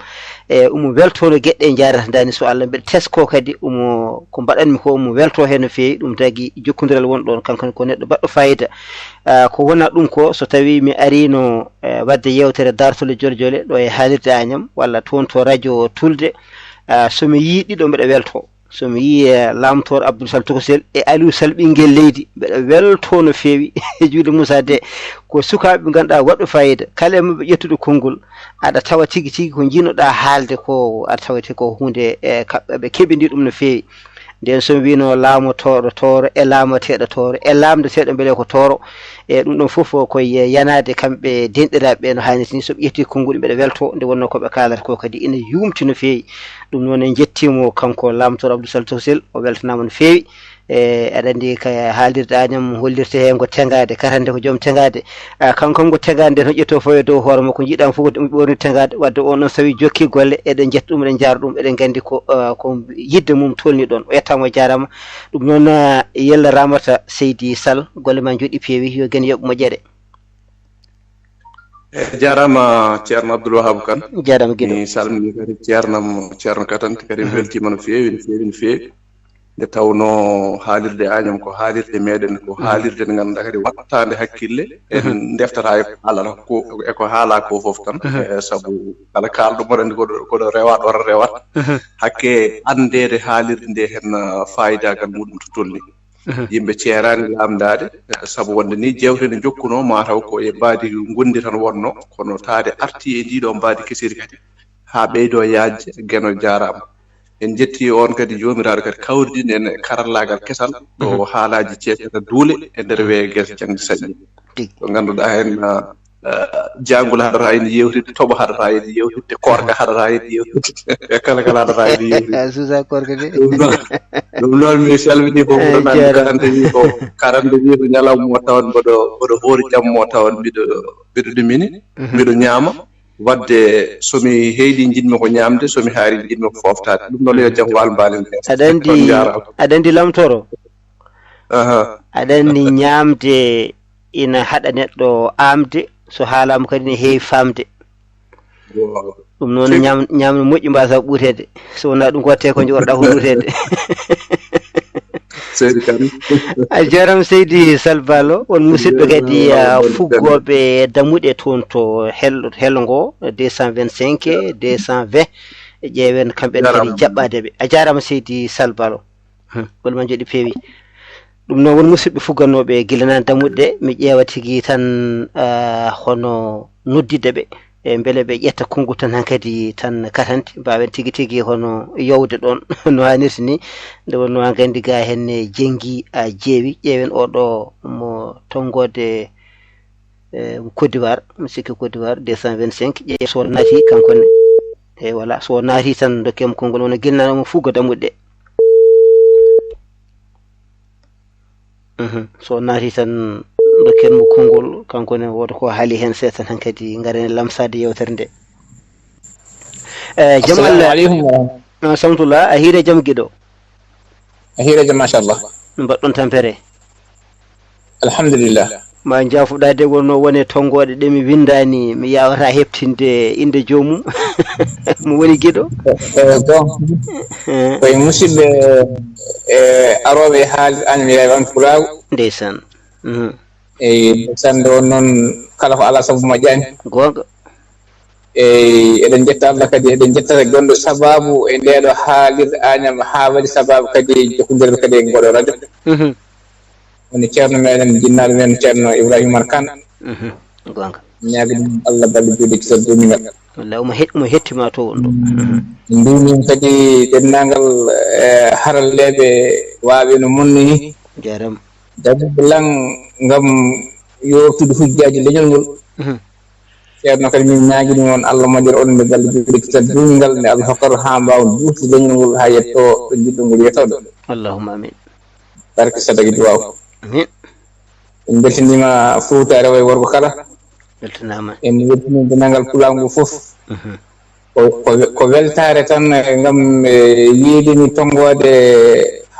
e omo weltoo no geɗe ɗe njahrata ndaa ni, so Allah mbeɗa teskoo kadi omo, ko mbaɗatmi ko omo weltoo heen no feewi, ɗum tagi jokkondiral won ɗoon, kanko ne ko neɗɗo baɗɗo faayiida. Ah, ko wonaa ɗum ko, so tawii mi ariino, eh, waɗde yeewtere daartol e jole jole ɗo e haalirde Añam walla toon to rajo Tulde, ah, so mi yii ɗiɗo mbeɗa weltoo. So mi yii, eh, Lamtoor Abdul Sal Tokosel e Aliou Sal ɓinngel leydi, mbeɗa weltoo no feewi. E juuɗe Moussa De, ko sukaaɓe ɓe ngannduɗaa waɗɓe faayiida. Kala e maɓɓe ƴettuɗo konngol, aɗa tawa tigi tigi ko njiɗnoɗaa haalde ko, aɗa tawa tigi ko huunde, eh, kaɓɓe, ɓe keɓindii ɗum no feewi. Nden so mi wiino laamotooɗo Tooro e laamateeɗo Tooro e laamndeteeɗo mbele ko Tooro, e ɗum ɗon fof ko ye-, yanaade kamɓe denɗiraaɓe ɓe no haanirta ni. So ɓe ƴettii konngol mbeɗa weltoo, nde wonnoo ko ɓe kaalata ko kadi ina yuumti no feewi. Ɗum noon en njettiima kanko Lamtoor Abdul Sal Tokosel, o weltanaama no feewi. E aɗa anndi ka haalirde Añam hollirte heen ko teŋaade, katante ko joom teŋaade. Ah, kanko kam ko teŋaade nde tan ƴettoo fawi e dow hoore makko, njiɗaama fof ko ɗum ɓoorni teŋaade, wadde on ɗon so tawii jokkii golle, eɗen njetta ɗum, eɗen njaara ɗum, eɗen nganndi ko, ah, ko yiɗde mum tolni ɗoon. O yettaama, o jaaraama. Ɗum noon, ah, yella Ramata Seydi Sal, golle ma njooɗii peewi, yo Geno yoɓ moƴƴere. E jaaraama Ceerno Abdul Wahaabu Kan. Jaaraama giɗo. Mi salmini kadi ceernam, Ceerno Katante kadi mi weltiima no feewi, no feewi, no feewi. Nde tawnoo haalirde Añam ko haalirde meɗen, ko haalirde nde ngannduɗaa kadi wattaande hakkille. En ndeftataa e ko haalata ko, e ko haalaa ko fof tan. Eh, sabu kala kaalɗo mboɗo anndi koɗo, koɗo rewa, ɗo rewata. Hakke anndeede haalirde nde heen, ah, faayidaagal muɗum to tolni. Yimɓe ceeraani laamndaade, eh, sabu wonde ni jeewte ne njokkunoo, maa taw ko e mbaadi ngonndi tan wonnoo, kono taade arti e ndii ɗoo mbaadi kesiri kadi, haa ɓeydoo yaajde. Geno jaaraama. En njettii on kadi joomiraaɗo kadi kawridini en e karallaagal kesal, ɗo haalaaji ceertata duule e nder wee gese jaŋde saɗi. Tigi. Ɗo ngannduɗaa heen, ah, eh, jaangol haɗata ene yeewtidde, toɓo haɗata ene yeewtidde, koorka haɗata ene yeewtidde, e kala kala haɗata ene yeewtidde. Suusa koorka de. Ɗum noon, ɗum noon mi salminii ko. Eh, Moussa Nane jaaraama. Karante wi ko, Karante wi ko ñalawma mo tawon mboɗo, mboɗo hoori jamma mo tawon mbiɗo, mbiɗo ɗumini, mbiɗo ñaama. Wadde so mi heedi njiɗmi ko ñaamde, so mi haari njiɗmi ko fooftaade. Ɗum noon yo jam waal mbaalen. Aɗa anndi, on njaaraama. Aɗa anndi Lamtooro? Aha. Aɗa anndi ñaamde ina haɗa neɗɗo aamde, so haalaama kadi ne heewi faamde. Waaw. Ɗum noon, tigi, ñaam-, ñaamde moƴƴi mbaasa ɓuuteede. So wonaa ɗum ko waɗtee ko njoorɗaa ko luuteede. Seydi Kan. A jaaraama Seydi Salbalo, on musidɓe kadi, ah, fuggooɓe dammuɗe toon to hel-, hello ngo, deux cent vingt-cinq, deux cent vingt. Ƴeewen kamɓe ne kadi jaaraama. Jaɓɓaade ɓe. A jaaraama Seydi Salbalo. Hmm, golle ma njooɗii peewi. Ɗum noon won musidɓe fuggannooɓe gila naane dammuɗe, mi ƴeewa tigi tan, ah, hono noddidde ɓe. E mbele ɓe ƴetta konngol tan hankadi tan katante, mbaawen tigi tigi hono yowde ɗoon no haanirta ni. Nde wonnoo haa nganndi gaa heen ne jenngi a jeewi. Ƴeewen oo ɗoo mo tonngoode, eh, Côte d'Ivoire, mi sikki Côte d'Ivoire, deux cent vingt-cinq, ƴeewen so naati kanko ne. E voilà, so naati tan ndokken mo konngol, wona gila naane mo fuggo dammuɗe. Mhm. So naati tan ndokken mo konngol, kanko ne wooda ko haali heen seeɗa tan hankadi ngaren lamsaade yeewtere nde. Eh, Jamal, assalamu aleykum wa rahmatullahi. Ah, Samtullah, a hiire jam giɗo. A hiire jam, machallah. Mbaɗɗon tampere. Alhamdulillah. Ma njaafuɗaa de wonno wone tonngoode ɗe mi winndaani, mi yaawata heɓtinde innde joomum. Mo woni giɗo? Eh, donc, koye musidɓe, eh, arooɓe e haalirde an, mi yawi on pulaagu. Ndeysaan. Mhm. Eyi, sannde on noon, kala ko alaa sabu moƴƴaani. Goonga. Eyi, eɗen njetta Allah kadi, eɗen njetta gonɗo sababu e ndeeɗo haalirde Añam, haa waɗi sababu kadi jokkondirde kadi e ngoɗo radio. Mhm. Woni ceerno meɗen, jinnaaɗo men, ceerno Ibrahima Kane. Mhm. Goonga. Ñaaganii Allah balɗe juuɗe kisal duumingal. Wallaahi, omo he-, omo hettima to wonɗo. Mhm. Nduumin kadi denndaangal, eh, haralleeɓe waawɓe no mon ni. Jaaraama. Dañɓe lan ngam yewtude hujjaaji leñol ngol. Mhm. Ceerno kadi min ñaagini on Allah moƴƴere on nde balɗe juuɗe kisal duumingal nde Allah hokkata haa mbaawen duufde leñol ngol haa yettoo ɗo njiɗɗo ngol yettoode. Allahumma amin. Barke sadaki duwaaw. Amin. En mbeltaniima Fuuta rewo e worgo kala. Weltanaama. En mbeltanii denndaangal pulaagu ngu fof. Mhm. Ko, ko, ko weltaare tan, eh, ngam, eh, yiide mi tonngoode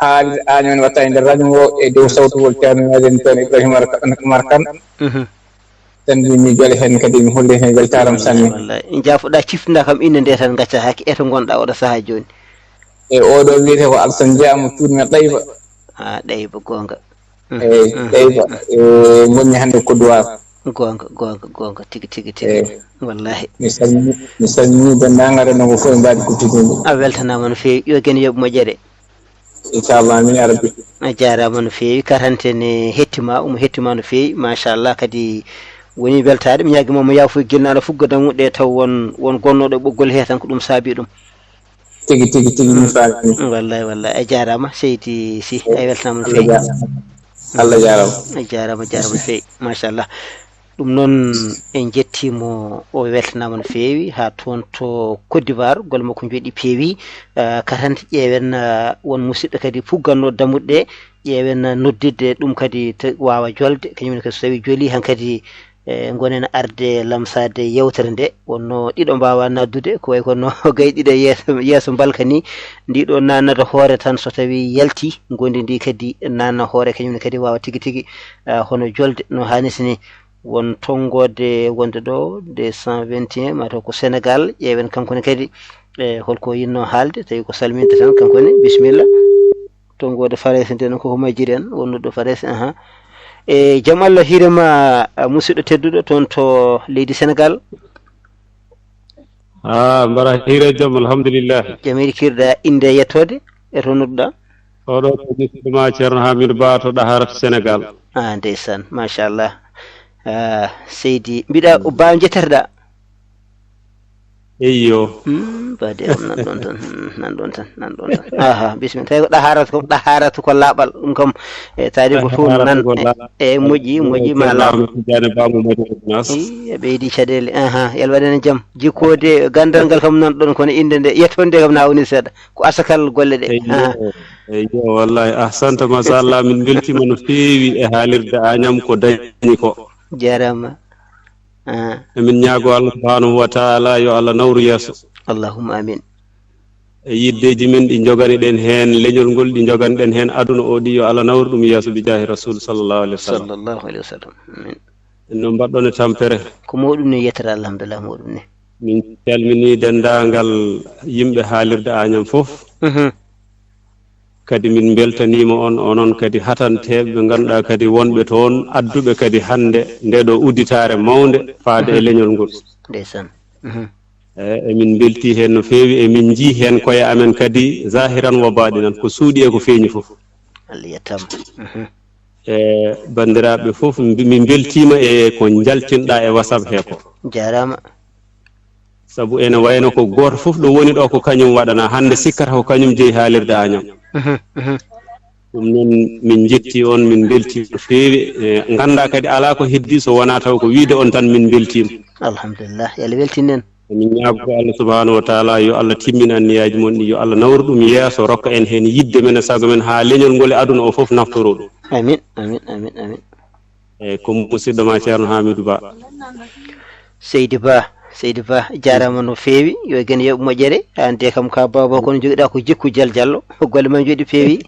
haalirde Añam watta e nder radio ngo e dow sawtugol ceerno meɗen ceerno Ibrahima Mar-, Mar Kane. Mhm. Tan mbi mi jole heen kadi mi holli heen weltaaram sanne. Wallaahi. Njaafoɗaa ciftinaa kam innde nde tan ngacca hakke e to ngonɗaa oɗo sahaa jooni. E oɗo wiyetee ko Alsan Dia mo cuuɗi mi Ɗayba. Ah, Ɗayba, goonga. Mhm, eyi, mhm, eyi, mhm. E, ngonmi hannde Côte d'Ivoire. Goonga, goonga, goonga, tigi, tigi, tigi. Eyi. Wallaahi. Mi salmini, mi salmini denndaangal renndo ngo fof e mbaadi kuttiniiɗo. A weltanaama no feewi. Yo geno yoɓ moƴƴere. Inchallah, amin ya rabbi. A jaaraama no feewi. Karante ne hettima, omo hettima no feewi. Machallah, kadi woni weltaade. Mi ñaagima mo yaafo gilnaano fuggo dammuɗe taw won, won gonnooɗo ɓoggol he tan ko ɗum saabi ɗum. Tigi, tigi, tigi, mi faami. Wallaahi, wallaahi. A jaaraama, seydi Sy. A weltanaama no Allah feewi. Jaaraama. Allah jaaraama. A jaaraama, jaaraama no feewi. Machallah. Ɗum noon, en njettii mo, o weltanaama no feewi. Haa toon to Côte d'Ivoire, golle makko njooɗi peewi. Ah, karante ƴeewen, ah, won musidɗo kadi pugganno dammuɗe ɗe, ƴeewen, ah, noddidde ɗum kadi te waawa jolde, kañum ne kadi so tawii jolii hankadi, eh, ngonen arde lamsaade yeewtere nde. Wonno ɗiɗo mbaawa naddude, ko wayi kono gay ɗiɗo yeeso, yeeso mbalka ni. Ndiɗo naannata hoore tan so tawii yalti, ngondi ndi kadi naanna hoore, kañum ne kadi waawa tigi tigi, ah, hono jolde no haanirta ni. Won tonngoode wonde ɗo, deux cent vingt et un, mataw ko Sénégal. Ƴeewen kanko ne kadi, e holko yinno haalde, tawi ko salminde tan kanko ne. Bisimilla. Tonngoode Farayse nde noon koko majjiri en, wonnuɗo Farayse, aha. E jam Allah hiirema, a musidɗo tedduɗo toon to leydi Sénégal. Ah, mbaɗa hiire jam, alhamdulillah. Jam hiiri kiirɗa, innde e yettoode, e to nodduɗa? Oɗo ko musidɗo ma Ceerno Hamidou Ba to Ɗaharat, Sénégal. Ah, ndeysaan, machallah. Ah, seydi, mbiɗa Ba njetterɗa? Eyyo. Hmm, baade am nan ɗon tan, hmm, nan ɗon tan, nan ɗon tan. Aha, bisimilla. Tawi ko Ɗaharatu ko, Ɗaharatu ko laaɓal. Ɗum kam, e taariku fof nan, Ɗaharatu ko e, laaɓal. E, moƴƴi, moƴƴi, ma laaɓ. Ceerno Ahmed Tidiane Ba mo Madina Gounass. Ii, a ɓeydi caɗeele. Aha, yalwaɗen e jam. Jikkoode ganndal ngal kam nan ɗon, kono innde nde, yettoode nde kam na woni seeɗa. Ko asakal golle ɗe. Eyyo, aha. Eyyo, wallahi, ahsanta, machallah, min mbeltiima no feewi e haalirde Añam ko dañi ko. Jaaraama. Ah. Emin ñaago Allah subhanahu wa taala yo Allah nawru yeeso. Allahumma amin. E yiddeeji men ɗi njogani ɗen heen leñol ngol, ɗi njogani ɗen heen aduna o ɗi, yo Allah nawru ɗum yeeso bi jaahi Rasul sallallahu alaihi wasallam. Sallallahu alaihi wasallam. Amin. No mbaɗɗon e tampere? Ko mawɗum ni, yettere Allah, alhamdulillah, mawɗum ni. Min calmini denndaangal yimɓe haalirde Añam fof. Mhm. Kadi min mbeltaniima on, onon kadi hatanteeɓe ɓe ngannduɗaa kadi wonɓe toon, adduɓe kadi hannde nde ɗo udditaare mawnde faade e, mhm, leñol ngol. Ndeysaan. Mhm. E, emin mbeltii heen no feewi, emin njii heen koye amen kadi zahiran wa baɗinan, ko suuɗi e ko feeñi fof. Allah yettaama. Mhm. E, banndiraaɓe fof, mbi-, min mbeltiima e ko njaltinɗaa e WhatsApp he ko. Jaaraama. Sabu ene wayno ko gooto fof ɗo woni ɗo ko kañum waɗana. Hannde sikkata ko kañum jeyi haalirde Añam. Mhm, mhm. Ɗum noon min njetti on, min mbeltii no feewi. E, nganndaa kadi alaa ko heddii so wonaa taw ko wiide on tan min mbeltiima. Alhamdulillah, yo Allah weltin en. Emin ñaago Allah subhanahu wa taala yo Allah timmin anniyaaji mon ɗi, yo Allah nawru ɗum yeeso, rokka en heen yiɗde men e sago men haa leñol ngol e aduna o fof naftoro ɗum. Amin, amin, amin, amin. Eyi, ko musidɗo ma Ceerno Hamidou Ba. Seydi Ba. Seydi Ba, jaaraama no feewi, yo gene yoɓ moƴƴere. Aan de kam ka baaba kono jogiɗa ko jikku jal jallo. Golle ma njoɗi peewi.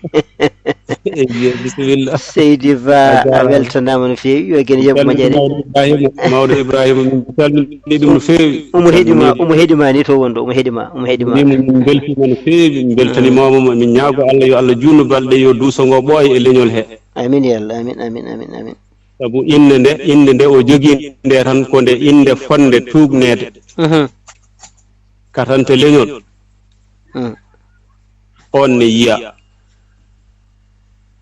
Eyyo, bisimilla. Seydi Ba, a A jaaraama. weltanaama no feewi, yo gene yoɓ Mawɗo moƴƴere. Ibrahima, Mawɗo Ibrahima, min calmini ɗum no feewi. Omo heɗima, Calmini. omo heɗima ni to wonɗo, omo heɗima, omo heɗima. Min, min beltima no feewi, min beltanimama mo, min ñaago Allah yo Allah juutnu balɗe, yo duuso ngo ɓooya e leñol he. Amin ya Allah, amin, amin, amin, amin. Sabu innde nde, innde nde o jogii nde tan ko nde innde fotnde tuugneede. Mhm. Katante leñol. Mhm. On ne yiya.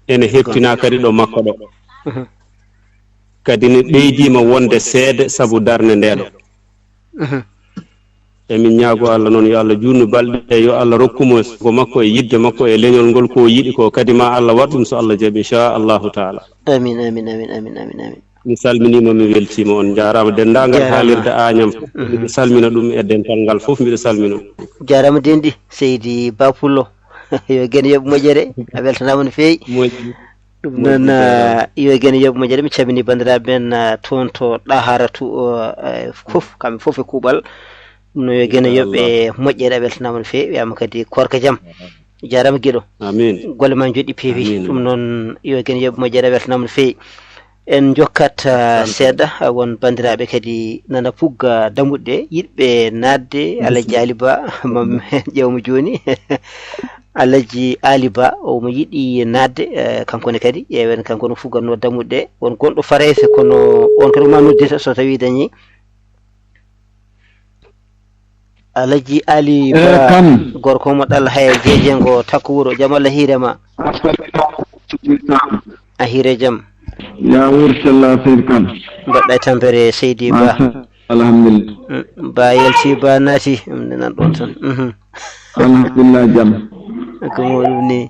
Ene heptina kadi ɗo makko ɗo. Mhm. Kadi ne ɓeydiima wonde seede sabu darnde nde ɗo. Mhm. Emin ñaago Allah noon yo Allah juutnu balɗe, yo Allah rokku mo sago makko e yiɗde makko e leñol ngol ko o yiɗi ko. Kadi ma Allah waɗ ɗum so Allah jaɓi, inchallahu taala. Amin, amin, amin, amin, amin, amin. Mi salminiima, mi weltiima, on njaaraama. Denndaangal Jaaraama. haalirde Añam fof, Mhm. miɗo salmina ɗum e dental ngal fof, miɗo salmina ɗum. Jaaraama denɗi, Seydi Ba Pullo. Yo gene yoɓ moƴƴere, a weltanaama no feewi. Moƴƴi. Ɗum Moƴƴi, noon, jaaraama. ah, yo gene yoɓ moƴƴere. Mi calmini banndiraaɓe men, ah, toon to Ɗaharatu, o, eh, fof, kamɓe fof e kuuɓal. Ɗum noon yo gene Inchallah. yoɓ e moƴƴere, a weltanaama no feewi. Wiyaama kadi koorka jam. Jaaraama giɗo. Amin. Golle ma njoɗɗi peewi. Amin. Ɗum noon yo gene yoɓ moƴƴere, a weltanaama no feewi. En njokkat, ah, Tan. seeɗa, ah, won banndiraaɓe kadi nana pugga dammuɗe, yiɗɓe naatde, Alaji Bisimilla. Ali Ba, mam ƴeewmo jooni. Alaji Ali Ba, omo yiɗi naatde, eh, kanko ne kadi, ƴeewen kanko no fuggatnoo dammuɗe. Won gonɗo Farayse, kono on kadi ma noddita so tawi dañi. Alaji Ali Eh, Ba, Kan. gorko mo ɗal haya jeejengo takko wuro, jam Allah hiire ma. A hiire jam. Ya wuur sella Seydi Kan. Mbaɗɗa e tampere Seydi Ba. Machallah, alhamdulillah. Mm, Ba yalti, Ba naati, ɗum ne nan ɗon tan. Mhm. Alhamdulillah, jam. Ko muɗum ni.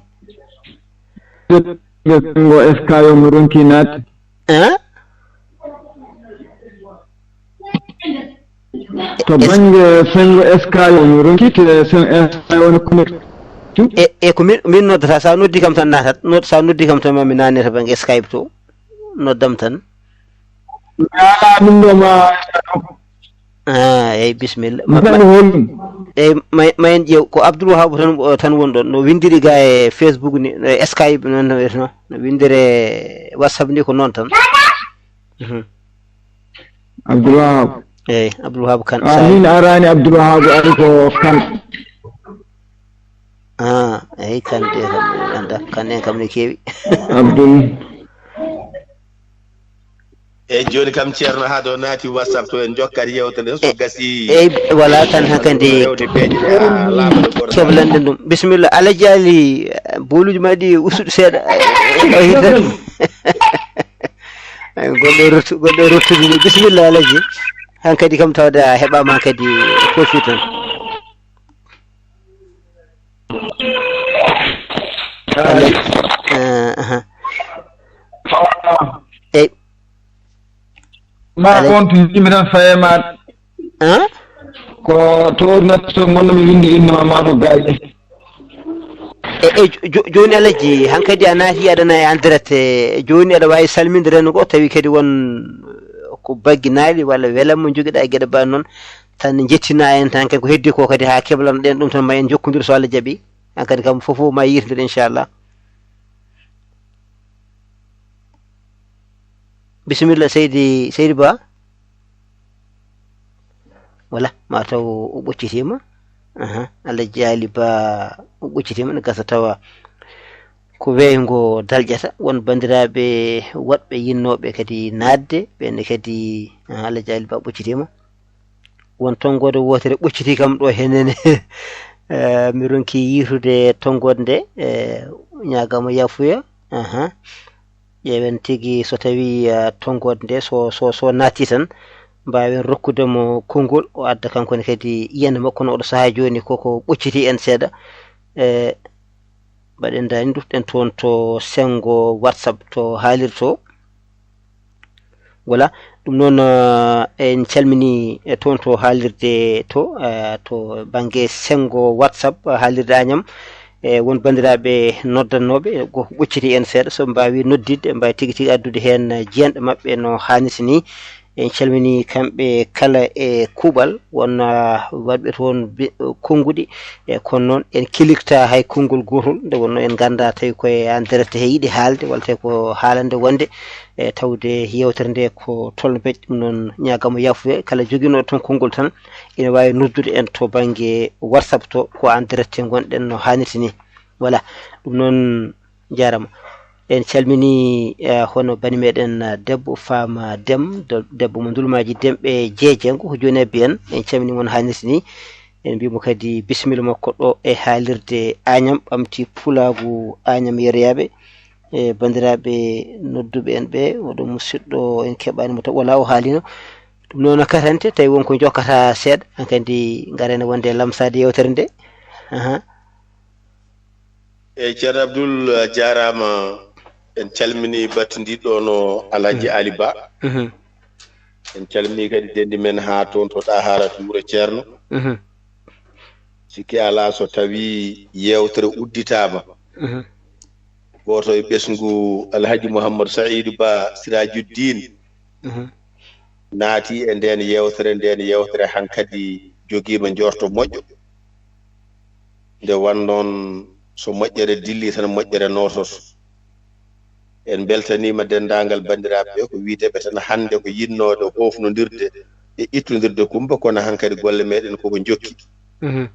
Ngo S K yo mo ronki naat. Hein? To Es- bannge senngo S K yo mi ronkite sen S K yo no connecte. E, e ko min, min noddata, sa noddi kam tan natat. Nod-, sa noddi kam tan ma mi naane to bannge Skype to. Noddam tan. Mi ala min ɗo ma. Ah, eyyi, bisimilla. Ma, ma, Mbaɗi holɗum? Eyyi, ma, ma en ƴeew. Ko Abdoul Wahab tan, o, tan woni ɗon. No winndiri ga e Facebook ni, e Skype noon, no, no, no winndire WhatsApp ni ko noon tan. Mhm. Abdoul Wahab. Eyyi, Abdoul Wahab Kan. Ah, min arani Abdoul Wahab, ari ko Kan. Ah, eyyi, Kan de kam, mi annda. Kan en kam ne keewi. Abdoul. Eyyi, jooni kam Ceerno Ahad o naati WhatsApp to, en jokkat yeewtere nde, so E-, gasi. Eyyi, wala tan hankadi rewde peeje ɗe, a, laaɓa ɗo goto. Keblanɗen ɗum. Bisimilla, Alaji Ali, eh, booluuji ma ɗi ustuɗo seeɗa. O hirtat. Ay, goɗɗo ruttu-, goɗɗo ruttude ni. Bisimilla, Alaji. Hankadi kam tawde a heɓaama hankadi kofi tan. Allo. Eh, aha. Eyyi. Ma Allo. On to yimɓe tan faye ma. Hein? Ko to ordinateur so gonno mi windi inno ma, ma ko gaƴe. E, e, jo-, jo-, jooni Alaji, hankadi a naati aɗa na e en direct, e, jooni aɗa waawi salminde rendo ngo, tawi kadi won ko bagginaaɗi walla welamma jogiɗa e geɗe ba noon, tan njettina en tan kadi ko heddi ko kadi haa keblano ɗen ɗum tan ma en jokkondir so Allah jaɓi. Hankadi kam fof fof ma yirtir inchallah. Bisimilla Seydi, Seydi Ba. Wala, ma taw o ɓoccitiima. Aha, Alaji Ali Ba o ɓoccitiima, ne gasa tawa ko weeyo ngo dalƴata. Won banndiraaɓe woɗɓe yinnooɓe kadi naatde, ɓeen ne kadi, aha, Alaji Ali Ba ɓoccitiima. Won tonngoode wootere ɓocciti kam ɗo henen. Eh, mi ronki yiitude tonngoode nde, eh, ñaagaama yaafuya. Aha. Ƴeewen tigi so tawii, eh, tonngoode nde, so, so, so naati tan, mbaawen rokkude mo konngol, o adda kanko ne kadi yiyannde makko no oɗo sahaa jooni, koko ɓocciti en seeɗa. Eh, mbaɗen daani, ndutɗen toon to senngo WhatsApp to haalirto. Voilà, ɗum noon, eh, en calminii, eh, toon to haalirde to, eh, to bannge senngo WhatsApp, eh, haalirde Añam. Eh, won banndiraaɓe noddannooɓe, ko ɓocciti en seeɗa, so mbaawi noddidde, mbaawi tigi tigi addude heen, eh, jeenɗe maɓɓe no haanirta ni. En calminii kamɓe kala e kuuɓal, won, ah, waɗɓe toon be-, konnguɗi, e kono noon en kiliktaa hay konngol gootol, nde wonnoo en nganndaa tawi ko e aan direct he yiɗi haalde, walla tawi ko haalande wonde, e tawde yeewtere nde ko tolno peƴƴe. Ɗum noon, ñaagaa mo yaafuya, kala joginooɗo toon konngol tan, ina waawi noddude en to bannge WhatsApp to, ko aan direct ngonɗen no haanirta ni. Voilà, ɗum noon, jaaraama. En calminii, eh, hono bani meɗen, eh, debbo Fama Dem, do-, debbo mo Ndulmaaji Demɓe Jeejengo, ko jooni e biyen. En calminii mo no haanirta ni. En mbiyi mo kadi bisimilla makko ɗo e haalirde Añam, ɓamti pulaagu Añam yeroyaaɓe. E banndiraaɓe nodduɓe en ɓe, oɗo musidɗo en keɓaani mo taw, wala o haalino. Ɗum noon katante, tawi won ko jokkata seeɗa, hankadi ngarene wonde lamsaade yewtere nde. Aha. Eey, Ceerno Abdul, a jaaraama. En calminii battindiiɗo no Alhaji Ali Ba. Mhm. En calminii kadi denndi men haa toon to Ɗahaara to wuro Ceerno. Mhm. Sikke alaa so tawii yeewtere udditaama. Mhm. Gooto e ɓesngu Alhaji Mouhammad Saïd Ba Sirajuddin. Mhm. Naati e ndeen yeewtere, ndeen yeewtere hankadi jogiima njorto moƴƴo. Nde wan noon, so moƴƴere dilli tan, moƴƴere noototo. En mbeltaniima denndaangal banndiraaɓe ɓe, ko wiyeteeɓe tan hannde ko yiɗnooɓe hoofnondirde e ittondirde kumpa, kono hankadi golle meɗen koko njokki. Mhm.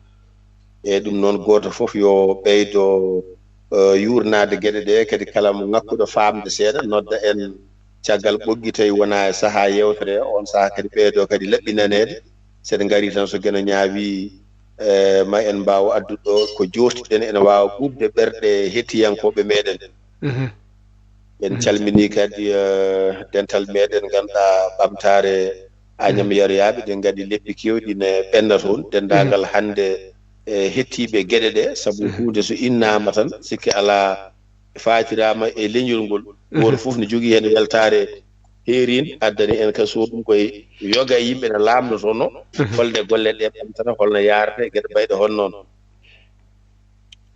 E ɗum noon, gooto fof yo ɓeydo, eh, yuurnaade geɗe ɗe, kadi kala mo ŋakkuɗo faamde seeɗa, nodda en caggal ɓoggi, tawi wonaa e sahaa yeewtere, oon sahaa kadi ɓeydo kadi laɓɓinaneede. So en ngarii tan, so Geno ñaawii, eh, ma en mbaaw addude ɗo ko jooɗtiɗen, ene waawa ɓuuɓde ɓerɗe hettiyankooɓe meɗen. Mhm. En calminii kadi, eh, dental meɗen, ngannduɗaa ɓamtaare Añam Yaroyaaɓe, ɗen ngaɗi leppi keewɗi ne ɓennda toon. Denndaangal hannde, eh, hettiiɓe geɗe ɗe, sabu huunde so innaama tan, sikke alaa, faatiraama e leñol ngol. Gooto fof ne jogii heen weltaare heeriin, addani en ka so ɗum koye yoga e yimɓe ne laamnotono, holno golle ɗe ɓamtata, holno yaarata e geɗe bayɗe hono noon.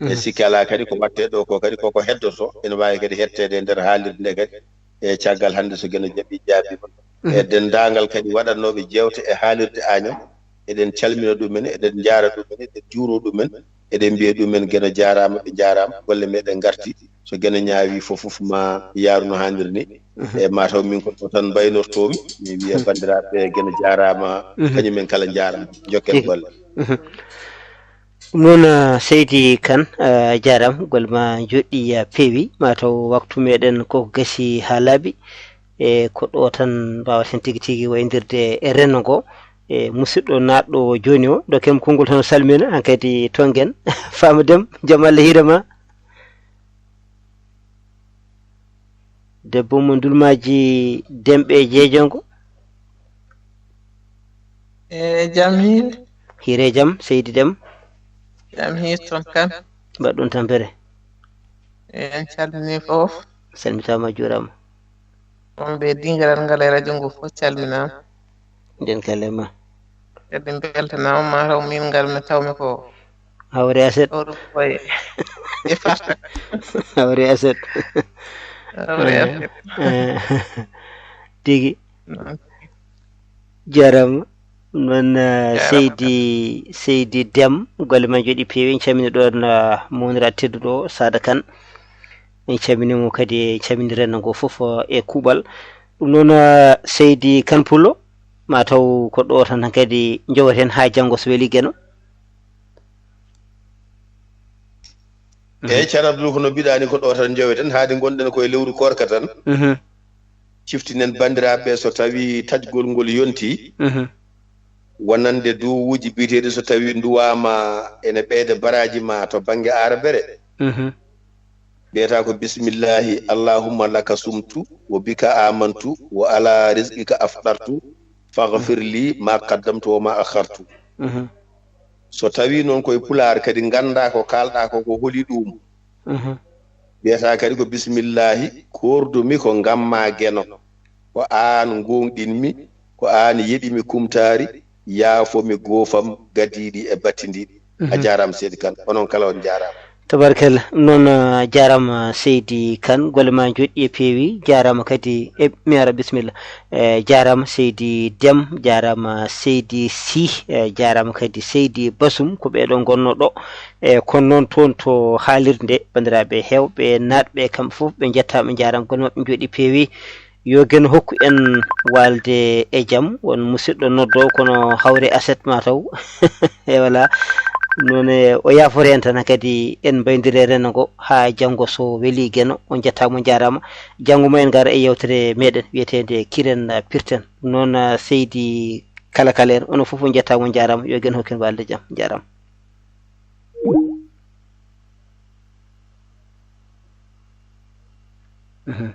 E sikke alaa kadi ko waɗtee ɗo ko kadi koko heddoto, ene waawi kadi hetteede e nder haalirde nde kadi, e caggal hannde so Geno jaɓi jaabiima. E denndaangal kadi waɗatnooɓe jeewte e haalirde Añam, eɗen calmina ɗumen, eɗen njaara ɗumen, eɗen njuuro ɗumen, eɗen mbiya ɗumen Geno jaaraama, ɓe njaaraama, golle meɗen ngarti. So Geno ñaawii fof, fof ma yaaru no haaniri ni. E mataw min ko ɗo tan mbaynortoomi, mi wiya banndiraaɓe Geno jaaraama, kañumen kala njaaraama. Njokken golle. Ɗum noon, ah, Seydi Kan, ah, jaaraama, golle ma njoɗɗi, ah, peewi, mataw waktu meɗen koko gasi haa laaɓi. E ko ɗo tan mbawaten tigi tigi wayndirde e renndo ngo. E musidɗo naatɗo jooni o, dokken mo konngol tan o salmina, hankadi tonngen. Fama Dem, jam Allah hiira ma. Debbo mo Ndulmaaji Demɓe Jeejongo. E jam hiiri? Hiire jam, Seydi Dem. Jam hiiri toon kan. Mbaɗɗon tampere. En calminii fof. Salmitaama, juuraama. Wonɓe dingiral ngal e radio ngo fof calminaama. Nden kala ma. Kadi mbeltanaama, ma taw min ngal mi tawmi ko hawre aset. Oɗo koye e farta. Hawre aset. Hawre aset. Eh, tigi. Noon. Jarama. Noon, eh, jarama. Seydi, Seydi Dem, golle ma njoɗi peewi. En calmini ɗoon, eh, mawnira tedduɗo o, Sada Kane. En calmini mo kadi, en calmini renndo ngo fof, eh, e kuuɓal. Ɗum noon, eh, Seydi Kan Pullo, ma taw ko ɗo tan kadi njowaten haa janngo so weli Geno. Eeyi, Ceerno Abdul, ko no mbiɗaa ni, ko ɗo tan njoweten, haade ngonɗen koye lewru koorka tan. Mhm. Ciftinen banndiraaɓe ɓe, so tawii taƴgol ngol yontii, mhm, wonande duwuuji biyeteeɗi, so tawii nduwaama ene ɓeyda baraaji ma to bannge aarbere. Mhm. Mbiyata ko, "Bismillahi, Allahumma laka sumtu, wa bika amantu, wa ala rizqika aftartu, faghfir li ma qaddamtu wa ma akhartu." Mhm. So tawii noon koye Pulaar kadi nganndaa ko kaalɗaa ko, ko holi ɗum? Mhm. Mbiyata kadi ko, "Bismillahi, koordumi ko ngamma Geno. Ko aan ngoongɗinmi, ko aan yeɗimi kumtaari, yaafo mi goofam gadiiɗi e battindiiɗi." A, mhm, jaaraama, Seydi Kan. Onon kala on njaaraama. Tabarkalla. Ɗum noon, eh, jaaraama seydi Kan, golle ma njooɗɗi e peewi. Jaaraama kadi, e mi ara, bisimilla. Eh, jaaraama seydi Dem, jaaraama seydi Si, eh, jaaraama kadi seydi Basum, ko ɓee ɗoo ngonnoo ɗo. E kono noon toon to haalirde nde, banndiraaɓe heewɓe naatɓe, kamɓe fof ɓe njettaama, njaaraama, golle maɓɓe njooɗɗi peewi. Yo Geno hokku en waalde e jam. Won musidɗo noddoo, kono hawre aset ma taw. E voilà. Noon, e o yaafoto en tan, kadi en mbayndire renndo ngo haa janngo so welii Geno. On njettaama, on njaaraama. Janngo mo en ngar e yeewtere meɗen wiyeteende Kiren Pirten. Noon, seydi Kala Kala en, onon fof on njettaama, on njaaraama. Yo Geno hokku en waalde jam. Njaaraama. Mhm.